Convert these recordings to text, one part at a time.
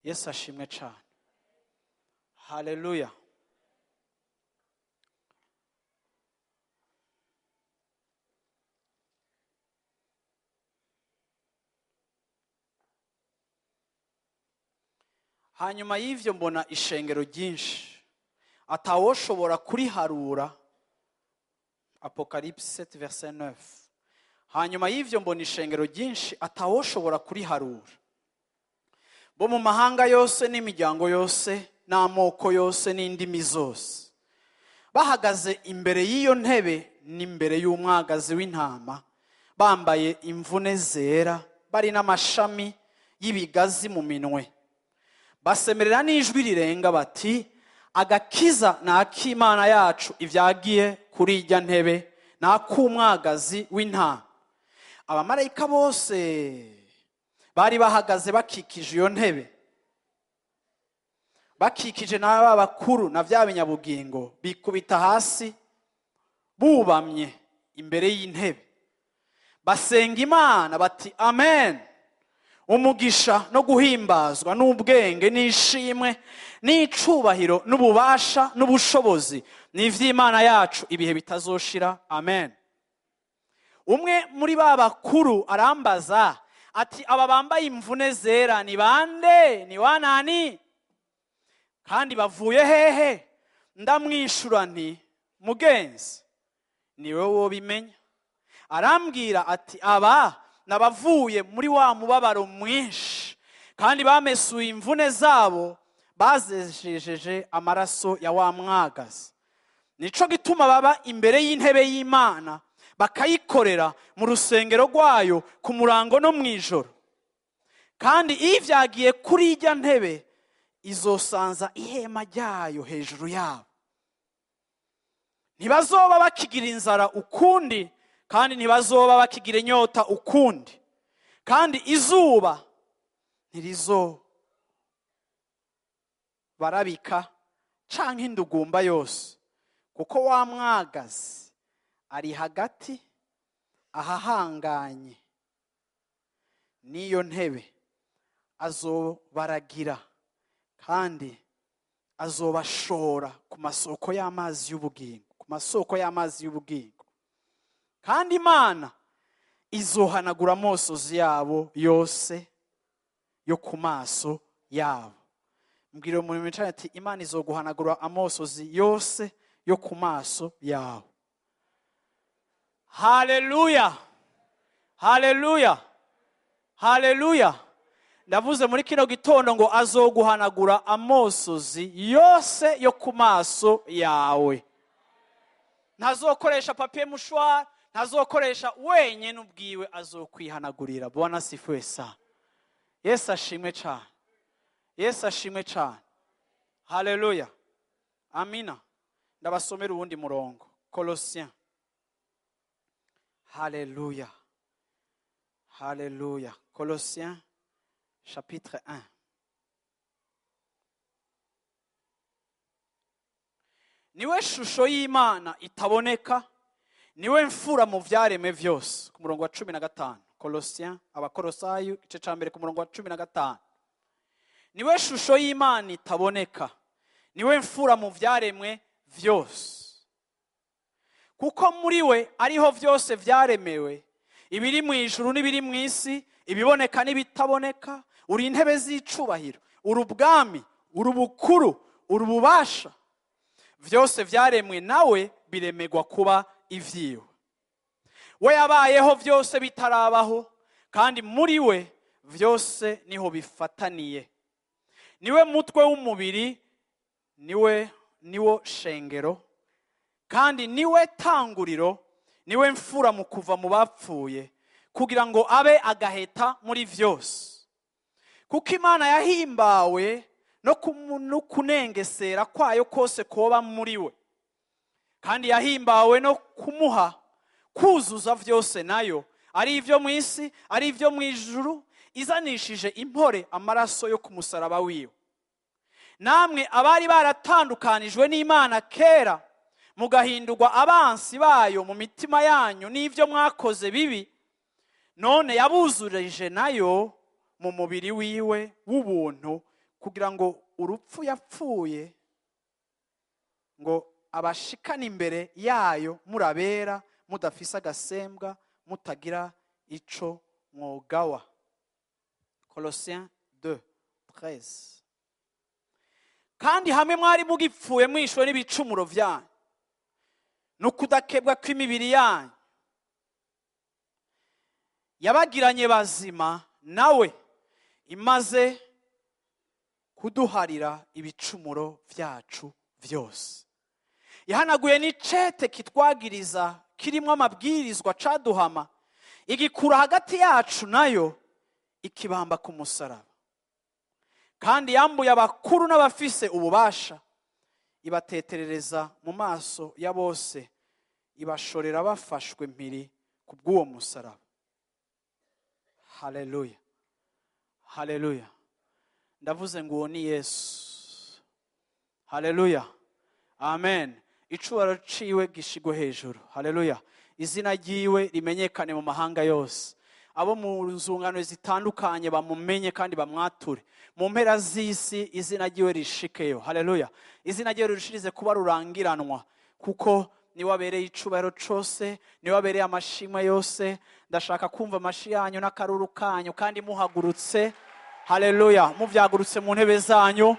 Yesu ashimwe cyane. Haleluya. Hanyuma y'ivyo mbona ishengero ryinshi atawoshobora kuriharura. Apocalypse 7 verset 9. Hanyuma y'ivyo mbona ishengero ryinshi atawoshobora kuriharura, bo mu mahanga yose n'imiryango yose n'amoko yose n'indimi zose, bahagaze imbere y'iyo ntebe n'imbere y'umwagazi w'intama, bambaye imvune zera, bari n'amashami y'ibigazi mu minwe. Basemerera n'ijwi rirenga bati: agakiza ni ak'Imana yacu ibyagiye kuri ijya ntebe, ni ak'umwagazi w'intama. Abamarayika bose bari bahagaze bakikije iyo ntebe, bakikije n'aba bakuru na bya binyabugingo, bikubita hasi bubamye imbere y'intebe, basenga Imana bati: amen. Umugisha no guhimbazwa n'ubwenge n'ishimwe n'icubahiro n'ububasha n'ubushobozi ni ivy'Imana yacu ibihe bitazoshira. Amen. Umwe muri ba bakuru arambaza ati: aba bambaye imvune zera ni bande? Ni wanani? Kandi bavuye hehe? Ndamwishura nti: mugenzi, ni wowe wobimenya. Arambwira ati: aba nabavuye muri wa mubabaro mwinshi, kandi bamesuye imvune zabo bazejejeje amaraso ya wa mwagazi. Nico gituma baba imbere y'intebe y'Imana, bakayikorera mu rusengero rwayo ku murango no mwijoro. Kandi iyo vyagiye kuri ijya ntebe, izosanza ihema ryayo hejuru yabo. Ntibazoba bakigira inzara ukundi, kandi ntibazoba bakigira inyota ukundi, kandi izuba ntirizo barabika canke indugumba yose, kuko wa mwagazi ari hagati ahahanganye n'iyo ntebe, azobaragira kandi azobashora ku masoko y'amazi y'ubugingo, ku masoko y'amazi y'ubugingo. Kandi Imana izohanagura amosozi yabo yose yo ku maso yabo. Mbwira umuntu wicaye ati: Imana izoguhanagura amosozi yose yo ku maso yawe. Haleluya, haleluya, haleluya. Ndavuze muri kino gitondo ngo azoguhanagura amosozi yose yo ku maso yawe. Ntazokoresha papier mouchoir, ntazokoresha, wenyine ubwiwe azokwihanagurira. Bwana sifiwe sana. Yesu ashimwe cyane. Yesu ashimwe cyane. Haleluya. Amina. Ndabasomera uwundi murongo. Colossiens. Haleluya. Haleluya. Colossiens chapitre 1. Niwe shusho y'Imana itaboneka, niwe mfura mu vyaremwe vyose. Ku murongo wa 15. Colossiens, Abakolosayo igice ca mbere ku murongo wa 15. Niwe shusho y'Imana itaboneka, niwe mfura mu vyaremwe vyose. Kuko muri we ariho vyose vyaremewe, ibiri mu ijuru n'ibiri mu isi, ibiboneka n'ibitaboneka. Uri intebe z'icubahiro, uri ubwami, uri ubukuru, uri ububasha. Vyose vyaremwe nawe, biremegwa kuba ivyiwe. We yabayeho vyose bitarabaho, kandi muri we vyose niho bifataniye. Niwe mutwe w'umubiri, niwe niwo shengero, kandi niwe tanguriro, niwe mfura mu kuva mu bapfuye, kugira ngo abe agaheta muri vyose. Kuko Imana yahimbawe no kunengesera kwayo kose koba muri we, kandi yahimbawe no kumuha kuzuza vyose nayo, ari ivyo mu isi, ari ivyo mu ijuru, izanishije impore amaraso yo ku musaraba wiwe. Namwe abari baratandukanijwe n'Imana kera, mugahindurwa abansi bayo mu mitima yanyu n'ivyo mwakoze bibi, none yabuzurije nayo mu mubiri wiwe w'ubuntu, Kugira ngo urupfu yapfuye ngo abashikane imbere yayo murabera, mudafise agasembwa, mutagira ico mwogawa. Colossiens 2 13. Kandi hamwe mwari mugipfuye mwishwe n'ibicumuro vyanyu n'ukudakebwa kw'imibiri yanyu, yabagiranye bazima nawe imaze kuduharira ibicumuro vyacu vyose. Yahanaguye n'icete kitwagiriza kirimo amabwirizwa caduhama, igikura hagati yacu nayo, ikibamba ku musaraba. Kandi yambuye abakuru n'abafise ububasha, ibateterereza mu maso ya bose, ibashorera bafashwe mpiri ku bw'uwo musaraba. Haleluya, haleluya! Ndavuze ngo uwo ni Yesu. Haleluya, amen! Icubahiro ciwe gishigwe hejuru. Haleluya! Izina ryiwe rimenyekane mu mahanga yose, abo mu nzungano zitandukanye bamumenye kandi bamwature. Mu mpera z'isi izina ryiwe rishikeyo. Haleluya! Izina ryiwe rirushirize kuba rurangiranwa, kuko niwe abereye icubahiro cose, niwe abereye amashimwe yose. Ndashaka kumva amashi yanyu n'akaruru kanyu, kandi muhagurutse. Haleluya! Muvyagurutse mu ntebe zanyu,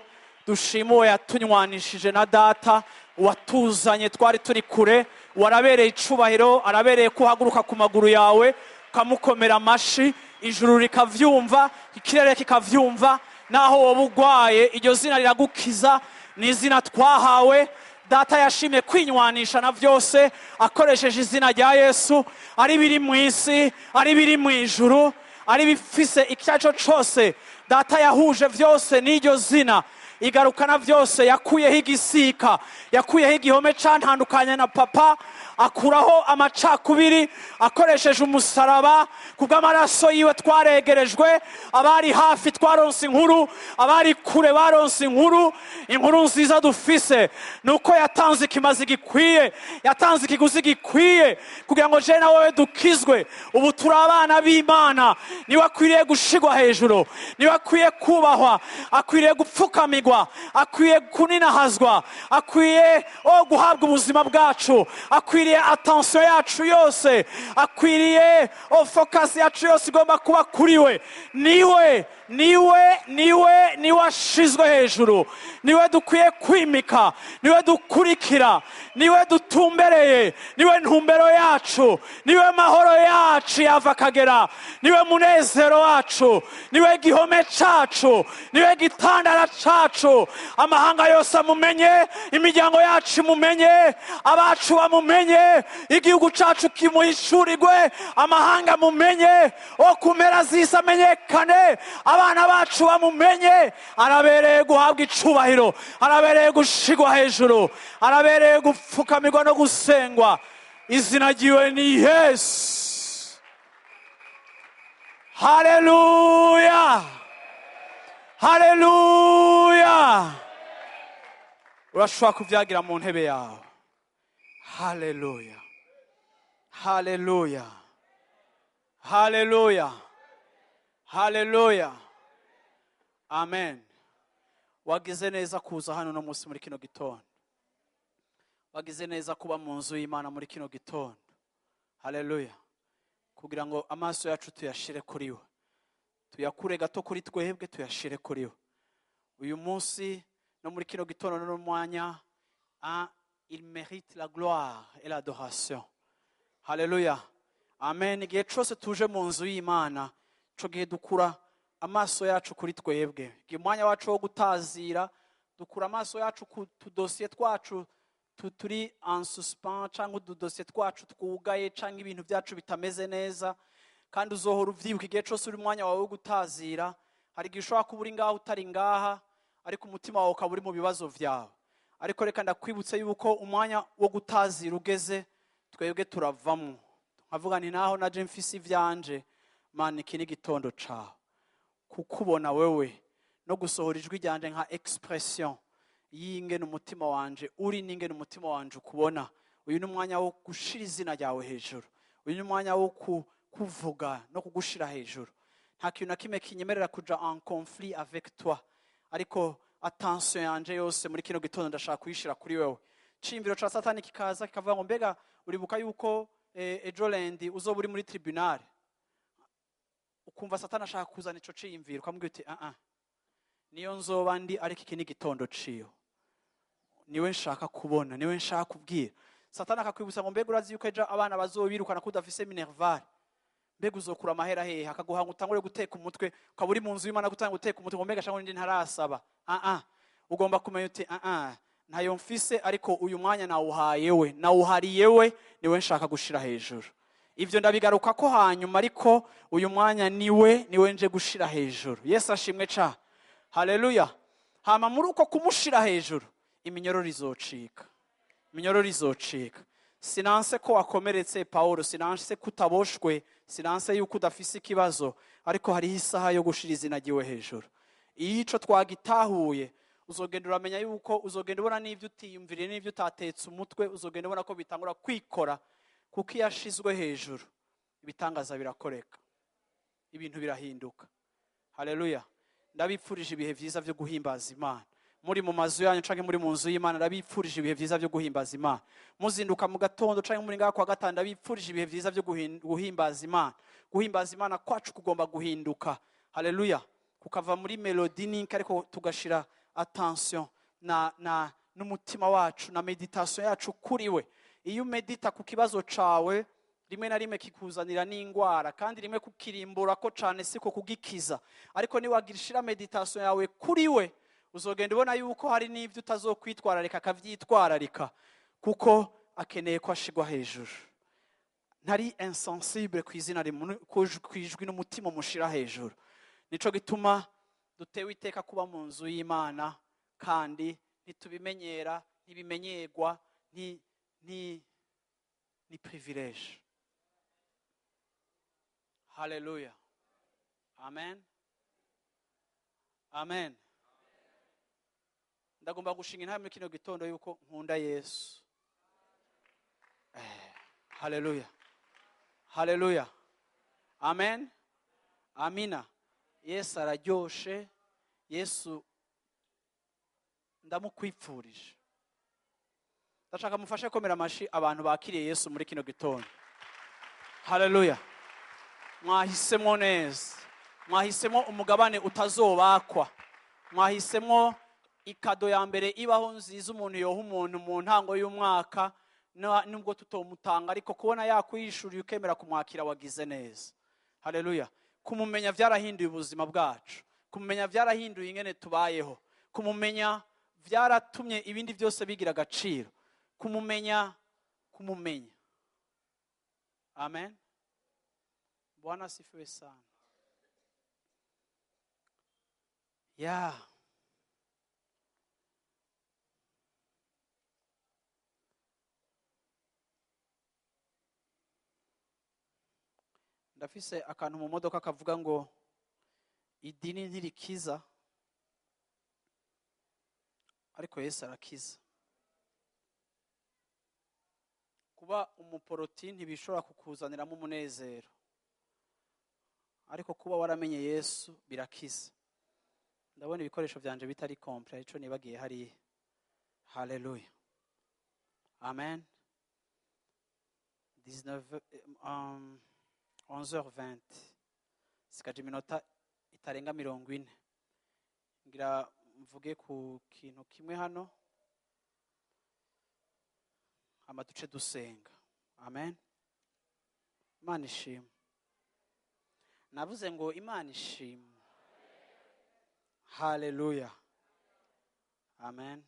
dushime uwo yatunywanishije na Data, uwatuzanye twari turi kure. Warabereye icubahiro, arabereye kuhaguruka ku maguru yawe ukamukomera amashi, ijuru rikavyumva, ikirere kikavyumva. Naho woba ugwaye, iryo zina riragukiza. Ni izina twahawe. Data yashimye kwinywanisha na vyose akoresheje izina rya Yesu, ari biri mu isi, ari biri mu ijuru, ari bifise icyo ari cyo cose. Data yahuje vyose n'iryo zina, igarukana vyose. Yakuyeho igisika, yakuyeho igihome cantandukanye na Papa, akuraho amacakubiri akoresheje umusaraba. Kubw'amaraso yiwe twaregerejwe. Abari hafi twaronse inkuru, abari kure baronse inkuru. Inkuru nziza dufise ni uko yatanze ikimazi gikwiye, yatanze ikiguzi gikwiye kugira ngo je na wowe dukizwe. Ubu turi abana b'Imana. Niwe akwiriye gushigwa hejuru, niwe akwiye kubahwa, akwiriye gupfukamirwa, akwiye kuninahazwa, akwiye o guhabwa ubuzima bwacu, akwiriye attention yacu yose, akwiriye o focus yacu yose igomba kuba kuri we. Niwe, niwe, niwe, niwe ashizwe hejuru, niwe dukwiye kwimika, niwe dukurikira, niwe dutumbereye, niwe ntumbero yacu, niwe mahoro yacu yava akagera, niwe munezero wacu, niwe gihome cacu, niwe gitandara cacu. Amahanga yose amumenye, imiryango yacu imumenye, abacu bamumenye, igihugu cacu kimuhishurirwe, amahanga amumenye, o ku mpera z'isi amenyekane, abana bacu bamumenye. Arabereye guhabwa icubahiro, arabereye gushigwa hejuru, arabereye gupfukamirwa no gusengwa. Izina ryiwe ni Yesu. Haleluya, haleluya! Urashobora kuvyagira mu ntebe yawe. Haleluya, haleluya, haleluya, haleluya, amen! Wagize neza kuza hano no munsi muri kino gitondo. Wagize neza kuba mu nzu y'Imana muri kino gitondo. Haleluya! Kugira ngo amaso yacu tuyashire kuri we, tuyakure gato kuri twebwe, tuyashire kuri we. Uyu munsi no muri kino gitondo no mwanya, il mérite la gloire et l'adoration. Haleluya, amen! Igihe cyose tuje mu nzu y'Imana, ico gihe dukura amaso yacu kuri twebwe. Igihe umwanya wacu wo gutazira, dukura amaso yacu ku tudosiye twacu turi en suspens, cyangwa ududosiye twacu twugaye, cyangwa ibintu byacu bitameze neza. Kandi uzohora uvyibuka igihe cyose uri umwanya wawe wo gutazira. Hari igihe ushobora kuba uri ngaha, utari ngaha, ariko umutima wawe ukaba uri mu bibazo vyawe. Ariko reka ndakwibutse yuko umwanya wo gutazira ugeze, twebwe turavamo, nkavuga nti: "Naho naje mfise ivyanje, Mana, iki ni igitondo cawe kukubona wewe no gusohora ijwi ryanje nka expression y'ingene umutima wanje uri n'ingene umutima wanje ukubona. Uyu ni umwanya wo gushira izina ryawe hejuru, uyu ni umwanya wo kuvuga no kugushira hejuru. Nta kintu na kimwe kinyemerera kuja en conflit avec toi." Ariko attention yanje yose muri kino gitondo ndashaka kuyishira kuri wewe. Ciyumviro ca Satani kikaza kikavuga ngo mbega uribuka yuko ejo lundi uzoba uri muri tribunal? Ukumva Satani ashaka kuzana ico ciyumviro, ukamubwira uti: "Ah ah, niyo nzoba ndi, ariko iki ni igitondo ciyo, niwe nshaka kubona, niwe nshaka kubwira." Satani akakwibutsa ngo mbega urazi yuko ejo abana bazobirukana ko udafise minerval? Mbega uzokura amahera hehe? Akaguhanga utangure guteka umutwe, ukaba uri mu nzu y'Imana gutanga guteka umutwe ngo mbega cyangwa ndi ntarasaba. Ah ah, ugomba kumenya uti: "Ah ah, ntayo mfise, ariko uyu mwanya nawuhaye we, nawuhariye we, niwe nshaka gushira hejuru." Ivyo ndabigaruka ko hanyuma, ariko uyu mwanya niwe nje gushira hejuru. Yesu ashimwe ca, haleluya. Hama muri uko kumushira hejuru, iminyororo izocika, iminyororo izocika. Sinanse ko wakomeretse Paulo, sinanse ko utaboshwe, sinanse yuko udafise ikibazo, ariko hariho isaha yo gushira izina ryiwe hejuru. Iyo ico twagitahuye, uzogenda uramenya yuko uzogenda ubona n'ibyo utiyumviriye n'ibyo utatetse umutwe, uzogenda ubona ko bitangura kwikora, kuko iyo ashizwe hejuru ibitangaza birakoreka, ibintu birahinduka. Haleluya. Ndabipfurije ibihe vyiza vyo guhimbaza Imana muri mu mazu yanyu canke muri mu nzu y'Imana. Ndabipfurije ibihe vyiza vyo guhimbaza Imana muzinduka mu gatondo canke muri ngaha kwa gatanu. Ndabipfurije ibihe vyiza vyo guhimbaza Imana. Guhimbaza Imana kwacu kugomba guhinduka, haleluya, kukava muri mélodie ninka, ariko tugashira attention na n'umutima wacu na méditation yacu kuri we. Iyo umedita ku kibazo cawe, rimwe na rimwe kikuzanira n'ingwara, kandi rimwe kukirimbura ko cane siko kugikiza. Ariko niwagishira méditation yawe kuri we, uzogenda ubona yuko hari n'ibyo utazokwitwararika akavyitwararika, kuko akeneye ko ashigwa hejuru. Ntari insensible ku izina kwijwi n'umutima umushira hejuru. Nico gituma dutewe iteka kuba mu nzu y'Imana, kandi ntitubimenyera, ntibimenyerwa, ni privilège. Haleluya, amen, amen. Ndagomba gushinga intambwe muri kino gitondo yuko nkunda Yesu. Haleluya, haleluya, amen, amina. Yesu araryoshe. Yesu ndamukwipfurije. Ndashaka mufashe komera amashi abantu bakiriye Yesu muri kino gitondo. Haleluya. Mwahisemo neza, mwahisemo umugabane utazobakwa, mwahisemo i cadeau ya mbere ibaho nziza umuntu yoha umuntu mu ntango y'umwaka. Nubwo tutomutanga, ariko kubona yakwishuriye ukemera kumwakira, wagize neza. Haleluya. Kumumenya byarahinduye ubuzima bwacu, kumumenya byarahinduye ingene tubayeho, kumumenya byaratumye ibindi byose bigira agaciro. Kumumenya, kumumenya. Amen. Bwana asifiwe sana. Ya, ndafise akantu mu modoka kavuga ngo idini ntirikiza, ariko Yesu arakiza. Kuba umuporoti ntibishobora kukuzaniramo umunezero, ariko kuba waramenye Yesu birakiza. Ndabona ibikoresho byanje bitari complet, ico nibagiye hariya. Haleluya, amen. 19, 11h20, sikaje iminota itarenga 40, ngira mvuge ku kintu kimwe hano, hama duce dusenga. Amen. Imana ishimwe. Navuze ngo Imana ishimwe. Haleluya, amen.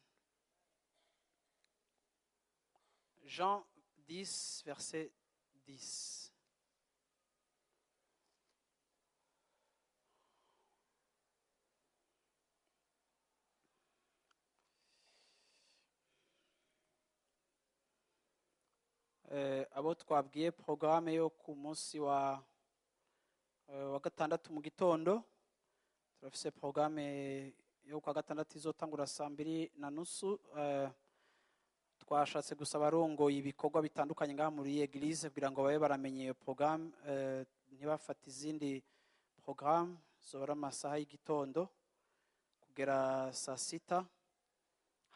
Jean 10 verset 10. Abo twabwiye porogaramu yo ku munsi wa gatandatu mu gitondo, turafise porogaramu yo kwa gatandatu izotangura saa 2:30. Twashatse gusaba abarongoye ibikorwa bitandukanye ngaha muri église kugira ngo babe baramenye iyo porogaramu, ntibafate izindi porogaramu zobara amasaha y'igitondo. Kugira Kugera saa 6,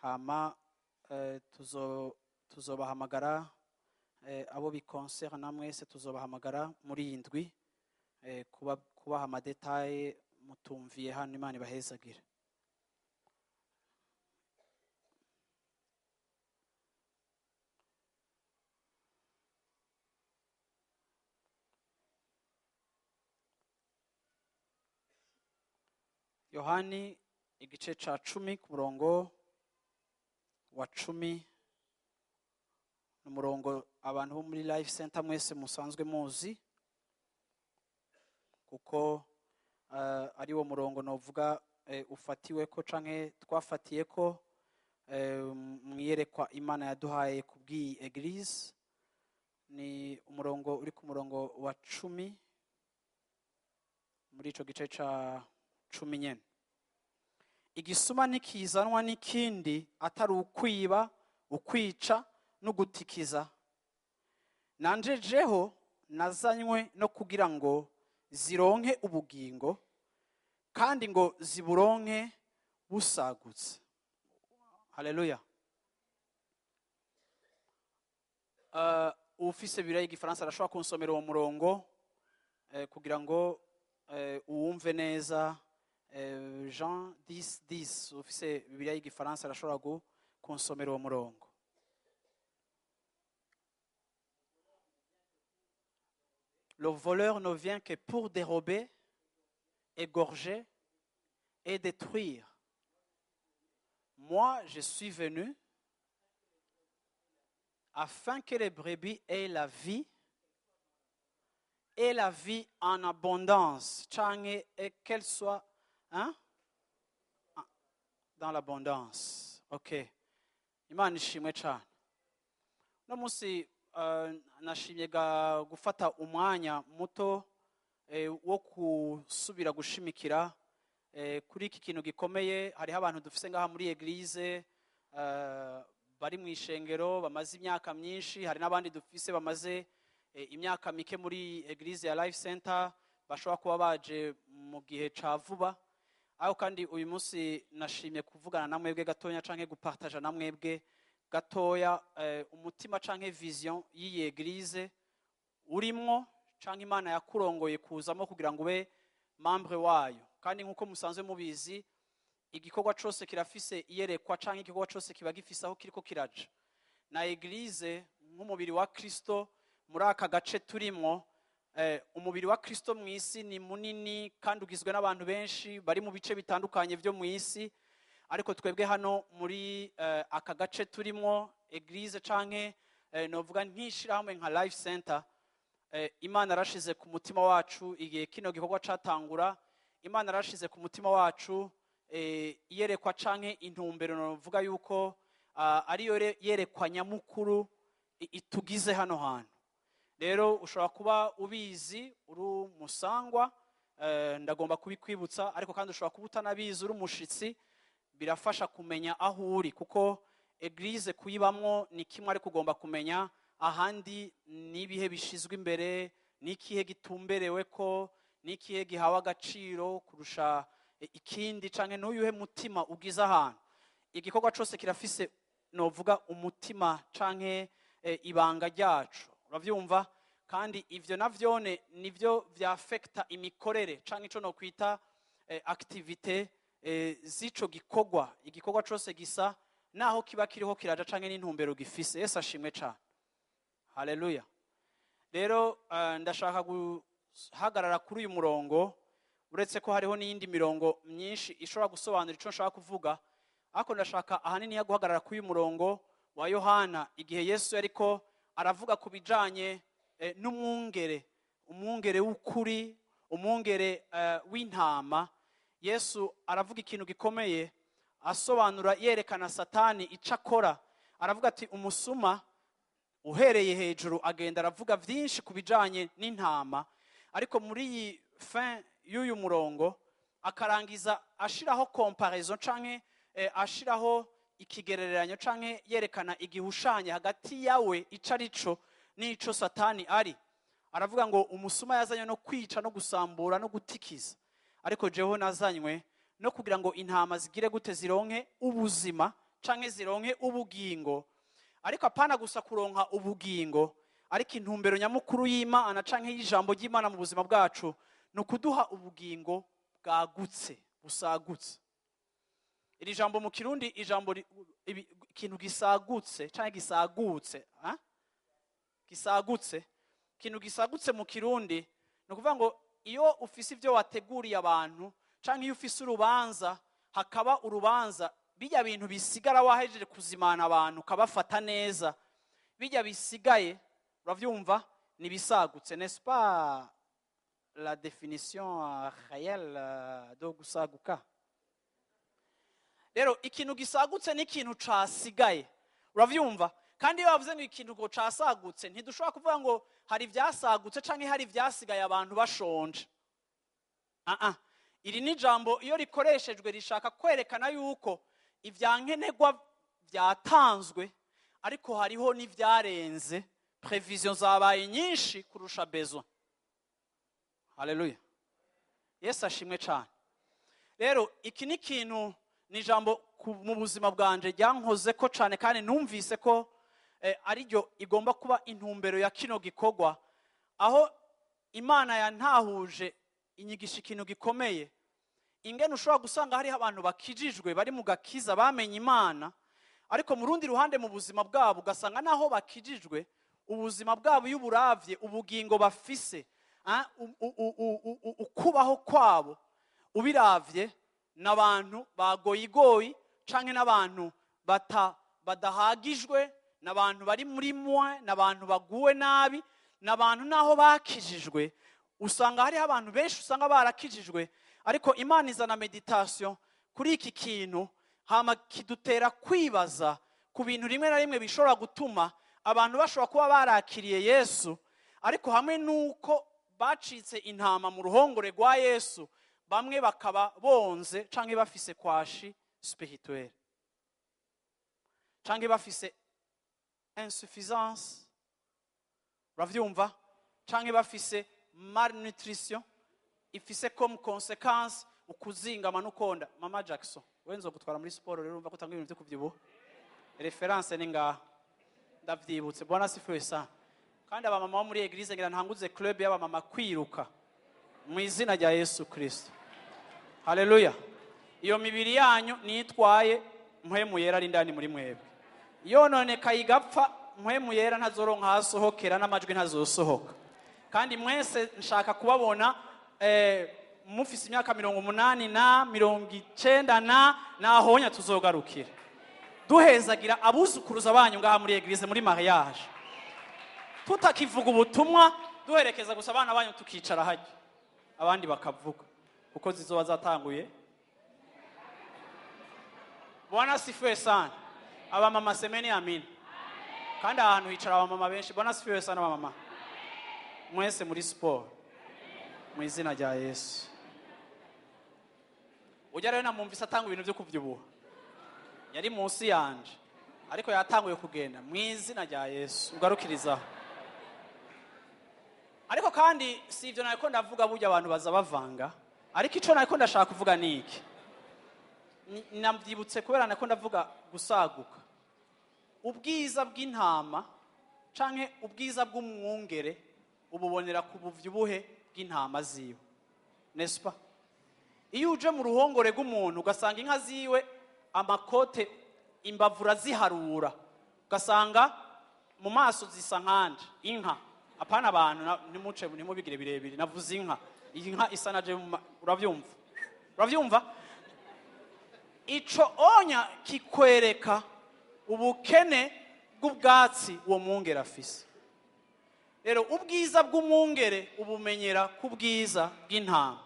hama tuzobahamagara abo biconcerne namwese, tuzobahamagara muri iyi ndwi kubaha amadétails mutumviye hano. Imana ibahezagire. Yohani igice ca 10 ku murongo wa 10, ni umurongo abantu bo muri Life Center mwese musanzwe muzi, kuko ari wo murongo novuga ufatiwe ko canke twafatiye ko mwiyerekwa Imana yaduhaye kubw'iyi église. Ni umurongo uri ku murongo wa 10 muri ico gice ca 10 nyene. Igisuma ntikizanwa n'ikindi atari ukwiba, ukwica no gutikiza. Nanje jeho nazanywe no kugira ngo zironke ubugingo, kandi ngo ziburonke busagutse. Haleluya. Ufise Bibiliya y'igifaransa arashobora kunsomera uwo murongo kugira ngo uwumve neza. Jean 10 10, ufise Bibiliya y'igifaransa arashobora kunsomera uwo murongo. Le voleur ne vient que pour dérober, égorger et détruire. Moi, je suis venu afin que les brebis aient la vie et la vie en abondance. Canke, et qu'elle soit, hein? Dans l'abondance. Ok. Imana ishimwe cyane. No munsi nashimye gufata umwanya muto wo gusubira gushimikira kuri iki kintu gikomeye. Hariho abantu dufise ngaha muri église bari mu ishengero bamaze imyaka myinshi, hari n'abandi dufise bamaze imyaka mike muri église ya Life Center, bashobora kuba baje mu gihe ca vuba. Aho kandi uyu munsi nashimye kuvugana na mwebwe gatonya canke gupartager na mwebwe gatoya umutima canke vision y'iyi église urimwo, canke Imana yakurongoye kuzamo kugira ngo ube membre wayo. Kandi nk'uko musanzwe mubizi, igikorwa cose kirafise iyerekwa, canke igikorwa cose kiba gifise aho kiriko kiraja. Na église nk'umubiri wa Kristo muri aka gace turimwo, umubiri wa Kristo mu isi ni munini kandi ugizwe n'abantu benshi bari mu bice bitandukanye byo mu isi, ariko twebwe hano muri aka gace turimwo, église canke novuga nk'ishirahamwe nka Life Center, Imana yarashize ku mutima wacu igihe kino gikorwa catangura, Imana yarashize ku mutima wacu iyerekwa canke intumbero novuga yuko ariyo yerekwa nyamukuru itugize hano hantu. Rero ushobora kuba ubizi uri umusangwa, ndagomba kubikwibutsa, ariko kandi ushobora kuba utanabizi uri umushitsi, birafasha kumenya aho uri, kuko église kuyibamwo ni kimwe, ariko ugomba kumenya ahandi n'ibihe bishizwe imbere, n'ikihe gitumberewe ko, n'ikihe gihawe agaciro kurusha ikindi, canke n'uyuhe mutima ugize ahantu. Igikorwa cose kirafise novuga umutima canke ibanga ryacu, uravyumva? Kandi ivyo navyone nivyo vyaffecta imikorere canke ico nokwita activité z'ico gikorwa. Igikorwa cose gisa naho kiba kiriho kiraja canke n'intumbero gifise. Yesu ashimwe cane. Haleluya. Rero ndashaka guhagarara kuri uyu murongo, uretse ko hariho n'iyindi mirongo myinshi ishobora gusobanura ico nshaka kuvuga, ariko ndashaka ahanini ya guhagarara kuri uyu murongo wa Yohana, igihe Yesu yariko aravuga ku bijanye n'umwungere, umwungere w'ukuri, umwungere w'intama. Yesu aravuga ikintu gikomeye, asobanura yerekana Satani ico akora. Aravuga ati umusuma, uhereye hejuru agenda aravuga vyinshi ku bijanye n'intama, ariko muri iyi fin y'uyu murongo akarangiza ashiraho comparaison canke ashiraho ikigereranyo canke yerekana igihushanye hagati yawe ico arico n'ico Satani ari. Aravuga ngo umusuma yazanywe no kwica no gusambura no gutikiza, ariko jeho nazanywe no kugira ngo intama zigire gute? Zironke ubuzima canke zironke ubugingo. Ariko apana gusa kuronka ubugingo, ariko intumbero nyamukuru y'Imana canke y'ijambo ry'Imana mu buzima bwacu ni ukuduha ubugingo bwagutse, busagutse. Iri jambo mu Kirundi, ijambo ikintu gisagutse canke gisagutse, ha? Gisagutse, ikintu gisagutse mu Kirundi ni ukuvuga ngo iyo ufise ibyo wateguriye abantu, canke iyo ufise urubanza, hakaba urubanza, bijya bintu bisigara wahejeje kuzimana abantu, ukabafata neza, bijya bisigaye, uravyumva, ni bisagutse, n'est-ce pas la définition réelle de gusaguka? Rero ikintu gisagutse ni ikintu casigaye, uravyumva. Kandi iyo bavuze ngo ikintu ngo casagutse, ntidushobora kuvuga ngo hari ivyasagutse canke hari ivyasigaye abantu bashonje. Ah ah, iri ni ijambo iyo rikoreshejwe rishaka kwerekana yuko ivyankenerwa byatanzwe, ariko hariho n'ivyarenze. Prévision zabaye nyinshi kurusha besoin. Haleluya, Yesu ashimwe cyane. Rero iki ni ikintu, ni ijambo mu buzima bwanje ryankoze ko cyane, kandi numvise ko ariryo igomba kuba intumbero ya kino gikorwa, aho Imana yantahuje inyigisha ikintu gikomeye, ingene ushobora gusanga hariho abantu bakijijwe, bari mu gakiza, bamenye Imana, ariko mu rundi ruhande mu buzima bwabo ugasanga naho bakijijwe, ubuzima bwabo iyo uburavye, ubugingo bafise, ukubaho kwabo ubiravye, n'abantu bagoyigoyi canke n'abantu badahagijwe, n'abantu bari muri mwe, n'abantu baguwe nabi, n'abantu naho bakijijwe. Usanga hariho abantu benshi usanga barakijijwe, ariko Imana izana méditation kuri iki kintu, hama kidutera kwibaza ku bintu rimwe na rimwe bishobora gutuma abantu bashobora kuba barakiriye Yesu, ariko hamwe n'uko bacitse intama mu ruhongore rwa Yesu, bamwe bakaba bonze canke bafise kwashi spirituelle canke bafise insuffisance, uravyumva, canke bafise malnutrition ifise comme conséquence ukuzingama n'ukonda. Mama Jackson, we nzogutwara muri siporo. Rero urumva ko utanga ibintu vyo kuvyibuha, référence ni ngaha, ndavyibutse. Bwana asifiwe sana. Kandi abamama bo muri église, ngira ntanguze club y'abamama kwiruka mu izina rya Yesu Kristo. Haleluya. Iyo mibiri yanyu nitwaye Mpwemu Yera ari indani muri mwebwe, yononekaye igapfa, Mpwemu Yera ntazoronka ahasohokera n'amajwi ntazosohoka. Kandi mwese nshaka kubabona mufise imyaka 80 na 90 na nahonya tuzogarukira duhezagira abuzukuruza banyu ngaha muri église, muri mariage, tutakivuga ubutumwa, duherekeza gusa abana banyu, tukicara hajya abandi bakavuga, kuko zizoba zatanguye. Bwana asifiwe sana. Abamama, semeni amina. Kandi ahantu hicara abamama benshi. Bwana asifiwe sana. Abamama mwese muri siporo mu izina rya Yesu. Ujya rero namwumvise atanga ibintu byo kubyibuha, yari munsi yanje, ariko yatanguye kugenda mu izina rya Yesu. Ugarukirizaho. Ariko kandi si ibyo nariko ndavuga. Burya abantu baza bavanga, ariko ico nariko ndashaka kuvuga ni iki. Nabyibutse kubera nariko ndavuga gusaguka. Ubwiza bw'intama canke ubwiza bw'umwungere ububonera ku buvyibuhe bw'intama ziwe, n'est-ce pas? Iyo uje mu ruhongore rw'umuntu ugasanga inka ziwe amakote, imbavu uraziharura, ugasanga mu maso zisa nkanje. Inka, apana abantu, ntimuce ntimubigire birebire, navuze inka. Iyi nka isa naje uravyumva, uravyumva. Ico onya kikwereka ubukene bw'ubwatsi uwo mwungere afise. Rero ubwiza bw'umwungere ubumenyera ku bwiza bw'intama.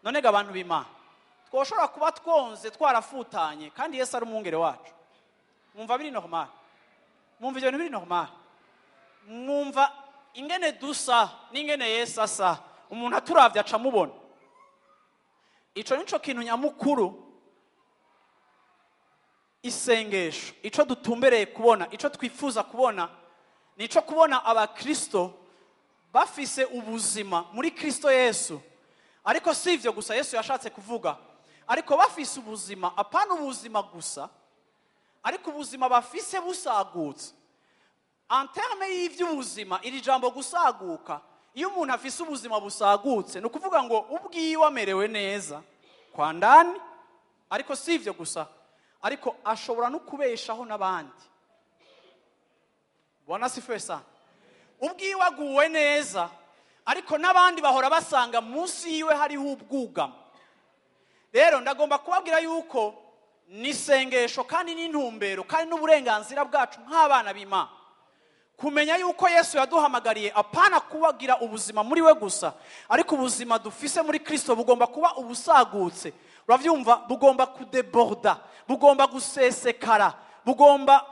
None ga abantu b'Imana, twoshobora kuba twonze, twarafutanye, kandi Yesu ari umwungere wacu? Mwumva biri normal? Mwumva ibyo bintu biri normal? Mwumva ingene dusa n'ingene Yesu asa? Umuntu aturavye aca amubona. Ico nico kintu nyamukuru isengesho, ico dutumbereye kubona, ico twifuza kubona, nico kubona abakristo bafise ubuzima muri Kristo Yesu. Ariko si ivyo gusa Yesu yashatse kuvuga, Ariko bafise ubuzima, apana ubuzima gusa, ariko ubuzima bafise busagutse. En terme y'ivy'ubuzima, iri jambo gusaguka, iyo umuntu afise ubuzima busagutse, ni ukuvuga ngo ubwiwe amerewe neza kwa ndani, ariko si ivyo gusa, ariko ashobora no kubeshaho n'abandi. Bwana asifiwe sana. Ubwiwe aguwe neza, ariko n'abandi bahora basanga munsi yiwe hariho ubwugamo. Rero ndagomba kubabwira yuko ni isengesho kandi n'intumbero kandi n'uburenganzira bwacu nk'abana b'Imana kumenya yuko Yesu yaduhamagariye apana kubagira ubuzima muri we gusa, ariko ubuzima dufise muri Kristo bugomba kuba ubusagutse. Uravyumva? Bugomba kudeborda, bugomba gusesekara, bugomba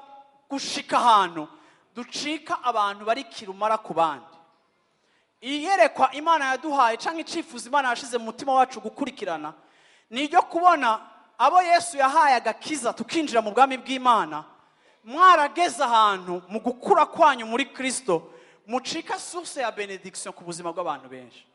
gushika ahantu ducika abantu bari kirumara ku bandi. Iyerekwa Imana yaduhaye canke icifuzo Imana yashize mu mutima wacu gukurikirana ni iryo kubona abo Yesu yahaye agakiza tukinjira mu bwami bw'Imana, mwarageze ahantu mu gukura kwanyu muri Kristo mucika source ya bénédiction ku buzima bw'abantu benshi.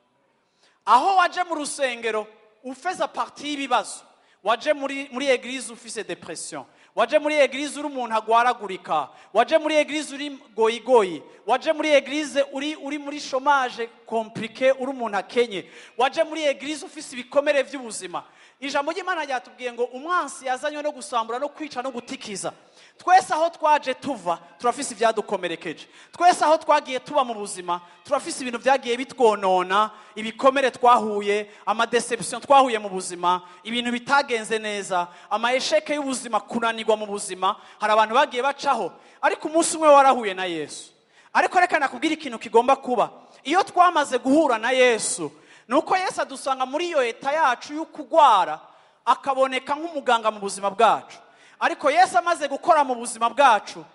Aho waje mu rusengero ufeza partie y'ibibazo, waje muri église ufise dépression, waje muri église uri umuntu agwaragurika, waje muri église uri goyigoyi, waje muri église uri muri chômage compliqué, uri umuntu akenye, waje muri église ufise ibikomere vy'ubuzima. Ijambo ry'Imana ryatubwiye ngo umwansi yazanywe no gusambura no kwica no gutikiza. Twese aho twaje tuva turafise ibyadukomerekeje, twese aho twagiye tuba mu buzima turafise ibintu byagiye bitwonona, ibikomere twahuye, ama déception twahuye mu buzima, ibintu bitagenze neza, ama échecs y'ubuzima, kunanirwa mu buzima. Hari abantu bagiye bacaho, ariko umunsi umwe warahuye na Yesu. Ariko reka nakubwira ikintu kigomba kuba iyo twamaze guhura na Yesu, ni uko Yesu adusanga muri iyo état yacu yo kugwara, akaboneka nk'umuganga mu buzima bwacu. Ariko Yesu amaze gukora mu buzima bwacu,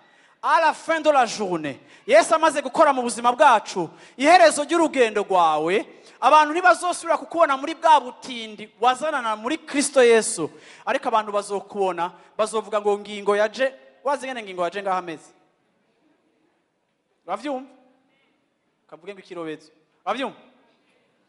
à la fin de la journée, Yesu amaze gukora mu buzima bwacu, iherezo ry'urugendo rwawe, abantu ntibazosubira kukubona muri bwa butindi wazanana muri Kristo Yesu, ariko abantu bazokubona bazovuga ngo ngingo yaje. Wazi ngene ngingo yaje ngaho ameze, uravyumva? Kavuge ngo ikirobezo, uravyumva?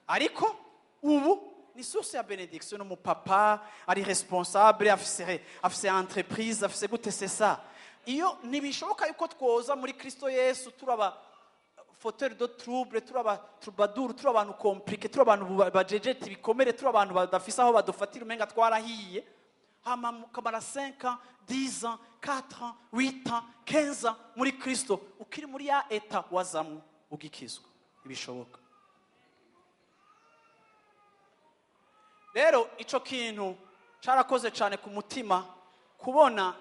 Ariko ubu ni source ya bénédiction, n'umupapa ari responsable, afise entreprise, afise gute. C'est ça. Iyo ntibishoboka yuko twoza muri Kristo Yesu turaba fauteurs de trouble, turaba troubadour, turi abantu compliqué, turi abantu bajejeta ibikomere, turi abantu badafise aho badufatira, umenga twarahiye, hama mukamara 5 ans, 10 ans, 4 ans, 8 ans, 15 ans muri Kristo, ukiri muri ya état wazamwo ugikizwa. Ntibishoboka. Rero ico kintu carakoze cyane ku mutima, kubona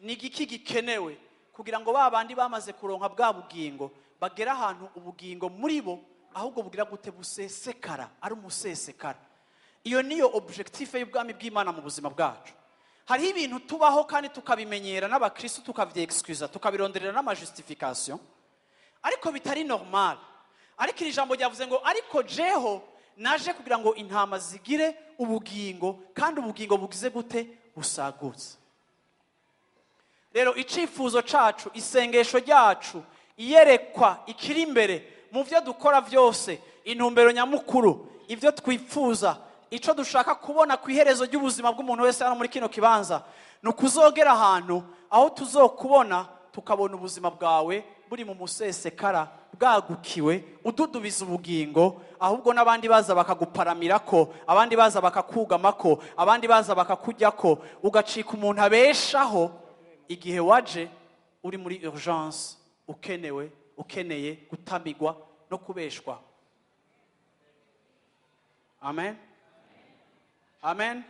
ni igiki gikenewe kugira ngo ba bandi bamaze kuronka bwa bugingo bagere ahantu ubugingo muri bo ahubwo bugira gute? Busesekara, ari umusesekara. Iyo niyo objectif y'ubwami bw'Imana mu buzima bwacu. Hariho ibintu tubaho kandi tukabimenyera n'abakristo, tukavyexcusa, tukabironderera n'ama justification, ariko bitari normal. Ariko iri jambo ryavuze ngo ariko jeho naje kugira ngo intama zigire ubugingo, kandi ubugingo bugize gute? Busagutse. Rero icifuzo cacu, isengesho ryacu, iyerekwa ikiri imbere mu byo dukora byose, intumbero nyamukuru, ibyo twifuza, ico dushaka kubona ku iherezo ry'ubuzima bw'umuntu wese hano muri kino kibanza, ni ukuzogera ahantu aho tuzokubona, tukabona ubuzima bwawe buri mu musesekara, bwagukiwe, ududubiza ubugingo, ahubwo n'abandi baza bakaguparamira ko, abandi baza bakakugamako, abandi baza bakakujyako, ugacika umuntu abeshaho igihe waje uri muri urgence, ukenewe, ukeneye gutamigwa no kubeshwa. Amen, amen.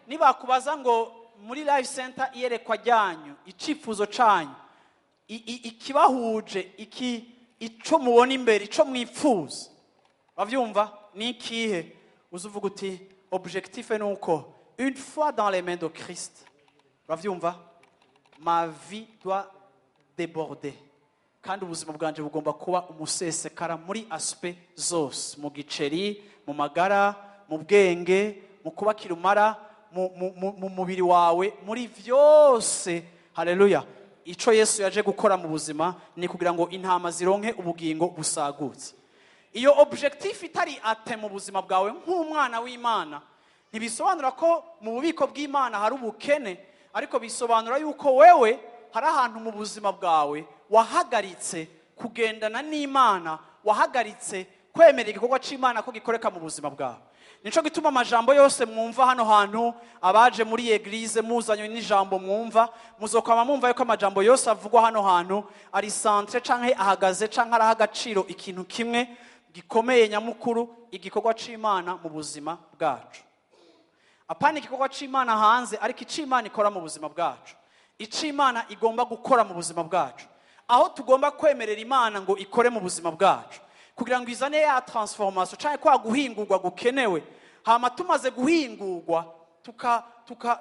Nibakubaza ngo muri Life Center iyerekwa ryanyu, icifuzo canyu, ikibahuje, iki ico mubona imbere, ico mwipfuza, bavyumva ni ikihe? Uzuvuga uti objectif ni uko une fois dans les mains de Christ, uravyumva, ma vie doit déborder, kandi ubuzima bwanje bugomba kuba umusesekara muri aspect zose, mu giceri, mu magara, mu bwenge, mu kuba kirumara, mu mubiri wawe, muri vyose. Haleluya! Ico Yesu yaje gukora mu buzima ni kugira ngo intama zironke ubugingo busagutse. Iyo objectif itari atteint mu buzima bwawe nk'umwana w'Imana, Ntibisobanura ko mu bubiko bw'Imana hari ubukene, ariko bisobanura yuko wewe hari ahantu mu buzima bwawe wahagaritse kugendana n'Imana, wahagaritse kwemera igikorwa c'Imana ko gikoreka mu buzima bwawe. Nico gituma amajambo yose mwumva hano hantu, abaje muri église muzanywe n'ijambo mwumva, muzokwama mwumva yuko amajambo yose avugwa hano hantu ari centré canke ahagaze canke araha agaciro ikintu kimwe gikomeye nyamukuru: igikorwa c'Imana mu buzima bwacu. Apana igikorwa c'Imana hanze, ariko ic'Imana ikora mu buzima bwacu, ic'Imana igomba gukora mu buzima bwacu, aho tugomba kwemerera Imana ngo ikore mu buzima bwacu kugira ngo izane ya transformation canke kwa guhingurwa gukenewe. Hama tumaze guhingurwa,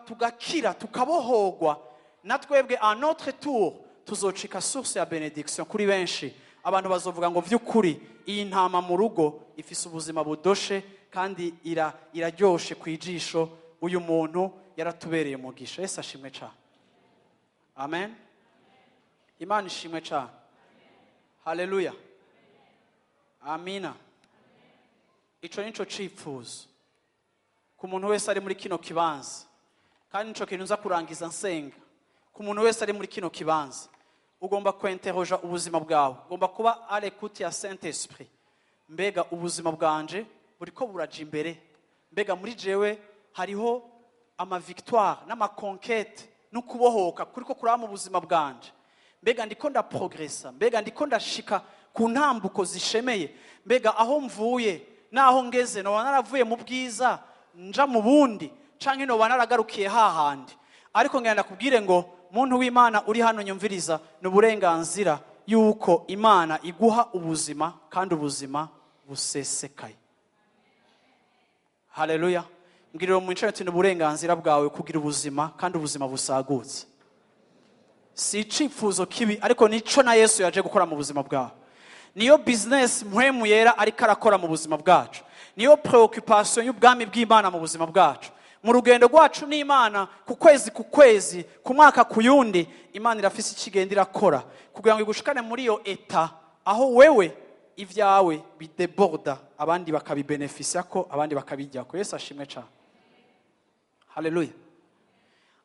tugakira, tukabohorwa, na twebwe à notre tour tuzocika source ya bénédiction kuri benshi. Abantu bazovuga ngo: "Vy'ukuri iyi ntama mu rugo ifise ubuzima budoshe kandi iraryoshe ku ijisho. Uyu muntu yaratubereye umugisha." Yesu ashimwe cane. Amen. Imana ishimwe cane. Haleluya, amina. Ico nico cipfuzo ku muntu wese ari muri kino kibanza, kandi nico kintu nza kurangiza nsenga ku muntu wese ari muri kino kibanza. Ugomba kwenteroja ubuzima bwawe, ugomba kuba à l'écoute ya Saint Esprit. Mbega ubuzima bwanje buriko buraja imbere? Mbega muri jewe hariho ama victoire n'ama conquête no kubohoka kuriko kuraba mu buzima bwanje? Mbega ndiko ndaprogresa? Mbega ndiko ndashika ku ntambuko zishemeye? Mbega aho mvuye n'aho ngeze, noba naravuye mu bwiza nja mu bundi, canke noba naragarukiye hahandi? Ariko ngenda ndakubwire ngo: muntu w'Imana uri hano nyumviriza, ni uburenganzira yuko Imana iguha ubuzima kandi ubuzima busesekaye. Haleluya! Mbwirira mu ati: "Ni uburenganzira bwawe kugira ubuzima kandi ubuzima busagutse." Si icifuzo kibi, ariko nico na Yesu yaje gukora mu buzima bwawe. Niyo business Mpwemu Yera ariko arakora mu buzima bwacu, niyo préoccupation y'ubwami bw'Imana mu buzima bwacu, mu rugendo rwacu n'Imana, ku kwezi ku kwezi, ku mwaka ku yundi. Imana irafise ikigenda irakora kugira ngo igushikane muri iyo état aho wewe ibyawe bideborda, abandi bakabibenefisia ko, abandi bakabijyako. Yesu ashimwe cyane. Haleluya.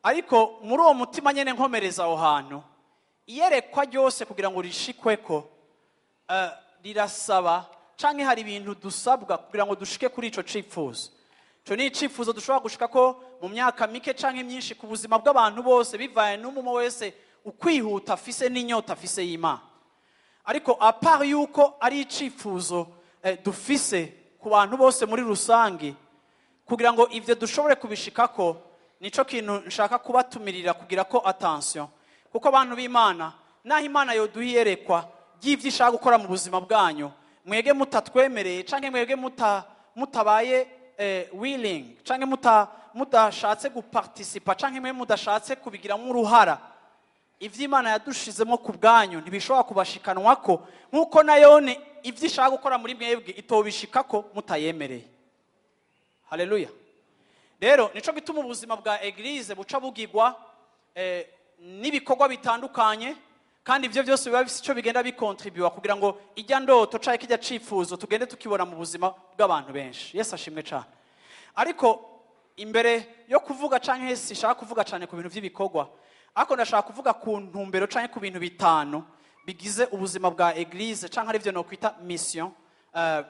Ariko muri uwo mutima nyine nkomereza aho hantu, iyerekwa ryose kugira ngo rishikweko rirasaba canke hari ibintu dusabwa kugira ngo dushike kuri ico cifuzo. Ico ni icifuzo dushobora gushika ko mu myaka mike canke myinshi ku buzima bw'abantu bose, bivaye n'umwe wese ukwihuta afise n'inyota afise y'Imana. Ariko à part yuko ari icifuzo dufise ku bantu bose muri rusange, kugira ngo ivyo dushobore kubishikako, nico kintu nshaka kubatumirira kugira ko attention, kuko abantu b'Imana, naho Imana yoduha iyerekwa ry'ivyo ishaka gukora mu buzima bwanyu, mwege mutatwemereye canke mwege mutabaye willing, canke mudashatse guparticipa, canke mwe mudashatse kubigiramo uruhara, ivyo Imana yadushizemo ku bwanyu ntibishobora kubashikanwako, nk'uko nayone ivyo ishaka gukora muri mwebwe itobishikako mutayemereye. Haleluya. Rero nico gituma ubuzima bwa église buca bugigwa n'ibikorwa bitandukanye, kandi ibyo byose biba bifite icyo bigenda bikontribuwa kugira ngo ijya ndoto canke kijya cifuzo tugende tukibona mu buzima bw'abantu benshi. Yesu ashimwe cyane. Ariko imbere yo kuvuga, canke sishaka kuvuga cyane ku bintu by'ibikorwa, ariko ndashaka kuvuga ku ntumbero canke ku bintu bitanu bigize ubuzima bwa église, canke arivyo nokwita mission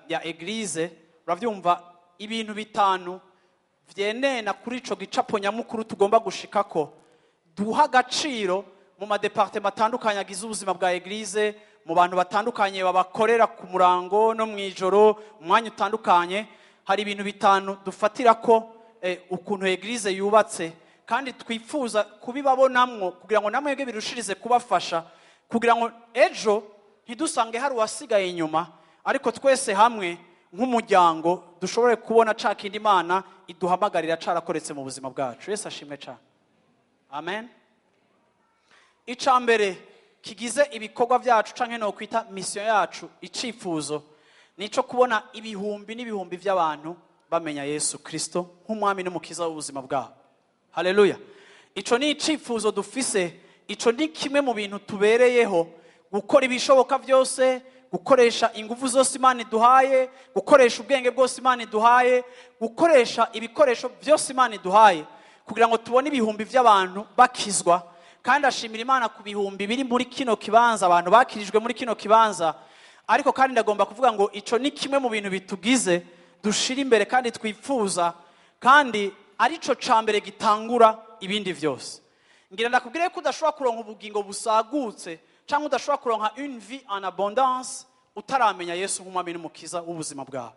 ya église. Uravyumva, ibintu bitanu vyenena kuri ico gicapo nyamukuru tugomba gushikako, duha agaciro mu ma départements atandukanye agize ubuzima bwa église, mu bantu batandukanye babakorera ku murango no mu ijoro, umwanya utandukanye. Hari ibintu bitanu dufatira ko ukuntu église yubatse, kandi twifuza kubibabonamwo kugira ngo namwebwe birushirize kubafasha, kugira ngo ejo ntidusange hari uwasigaye inyuma, ariko twese hamwe nk'umuryango dushobore kubona ca kindi Imana iduhamagarira carakoretse mu buzima bwacu. Yesu ashimwe cane. Amen. Ica mbere kigize ibikorwa byacu canke no kwita mission yacu, icifuzo nico kubona ibihumbi n'ibihumbi by'abantu bamenya Yesu Kristo nk'umwami n'umukiza w'ubuzima bwabo. Haleluya. Ico ni icifuzo dufise, ico ni kimwe mu bintu tubereyeho gukora ibishoboka byose. Gukoresha ingufu zose Imana iduhaye, gukoresha ubwenge bwose Imana iduhaye, gukoresha ibikoresho byose Imana iduhaye kugira ngo tubone ibihumbi by'abantu bakizwa. Kandi ashimira Imana ku bihumbi biri muri kino kibanza, abantu bakirijwe muri kino kibanza. Ariko kandi ndagomba kuvuga ngo ico ni kimwe mu bintu bitugize, dushira imbere kandi twifuza, kandi arico ca mbere gitangura ibindi vyose. Ngira ndakubwire ko udashobora kuronka ubugingo busagutse cyangwa udashobora kuronka une vie en abondance utaramenya Yesu nk'umwami n'umukiza w'ubuzima bwawe.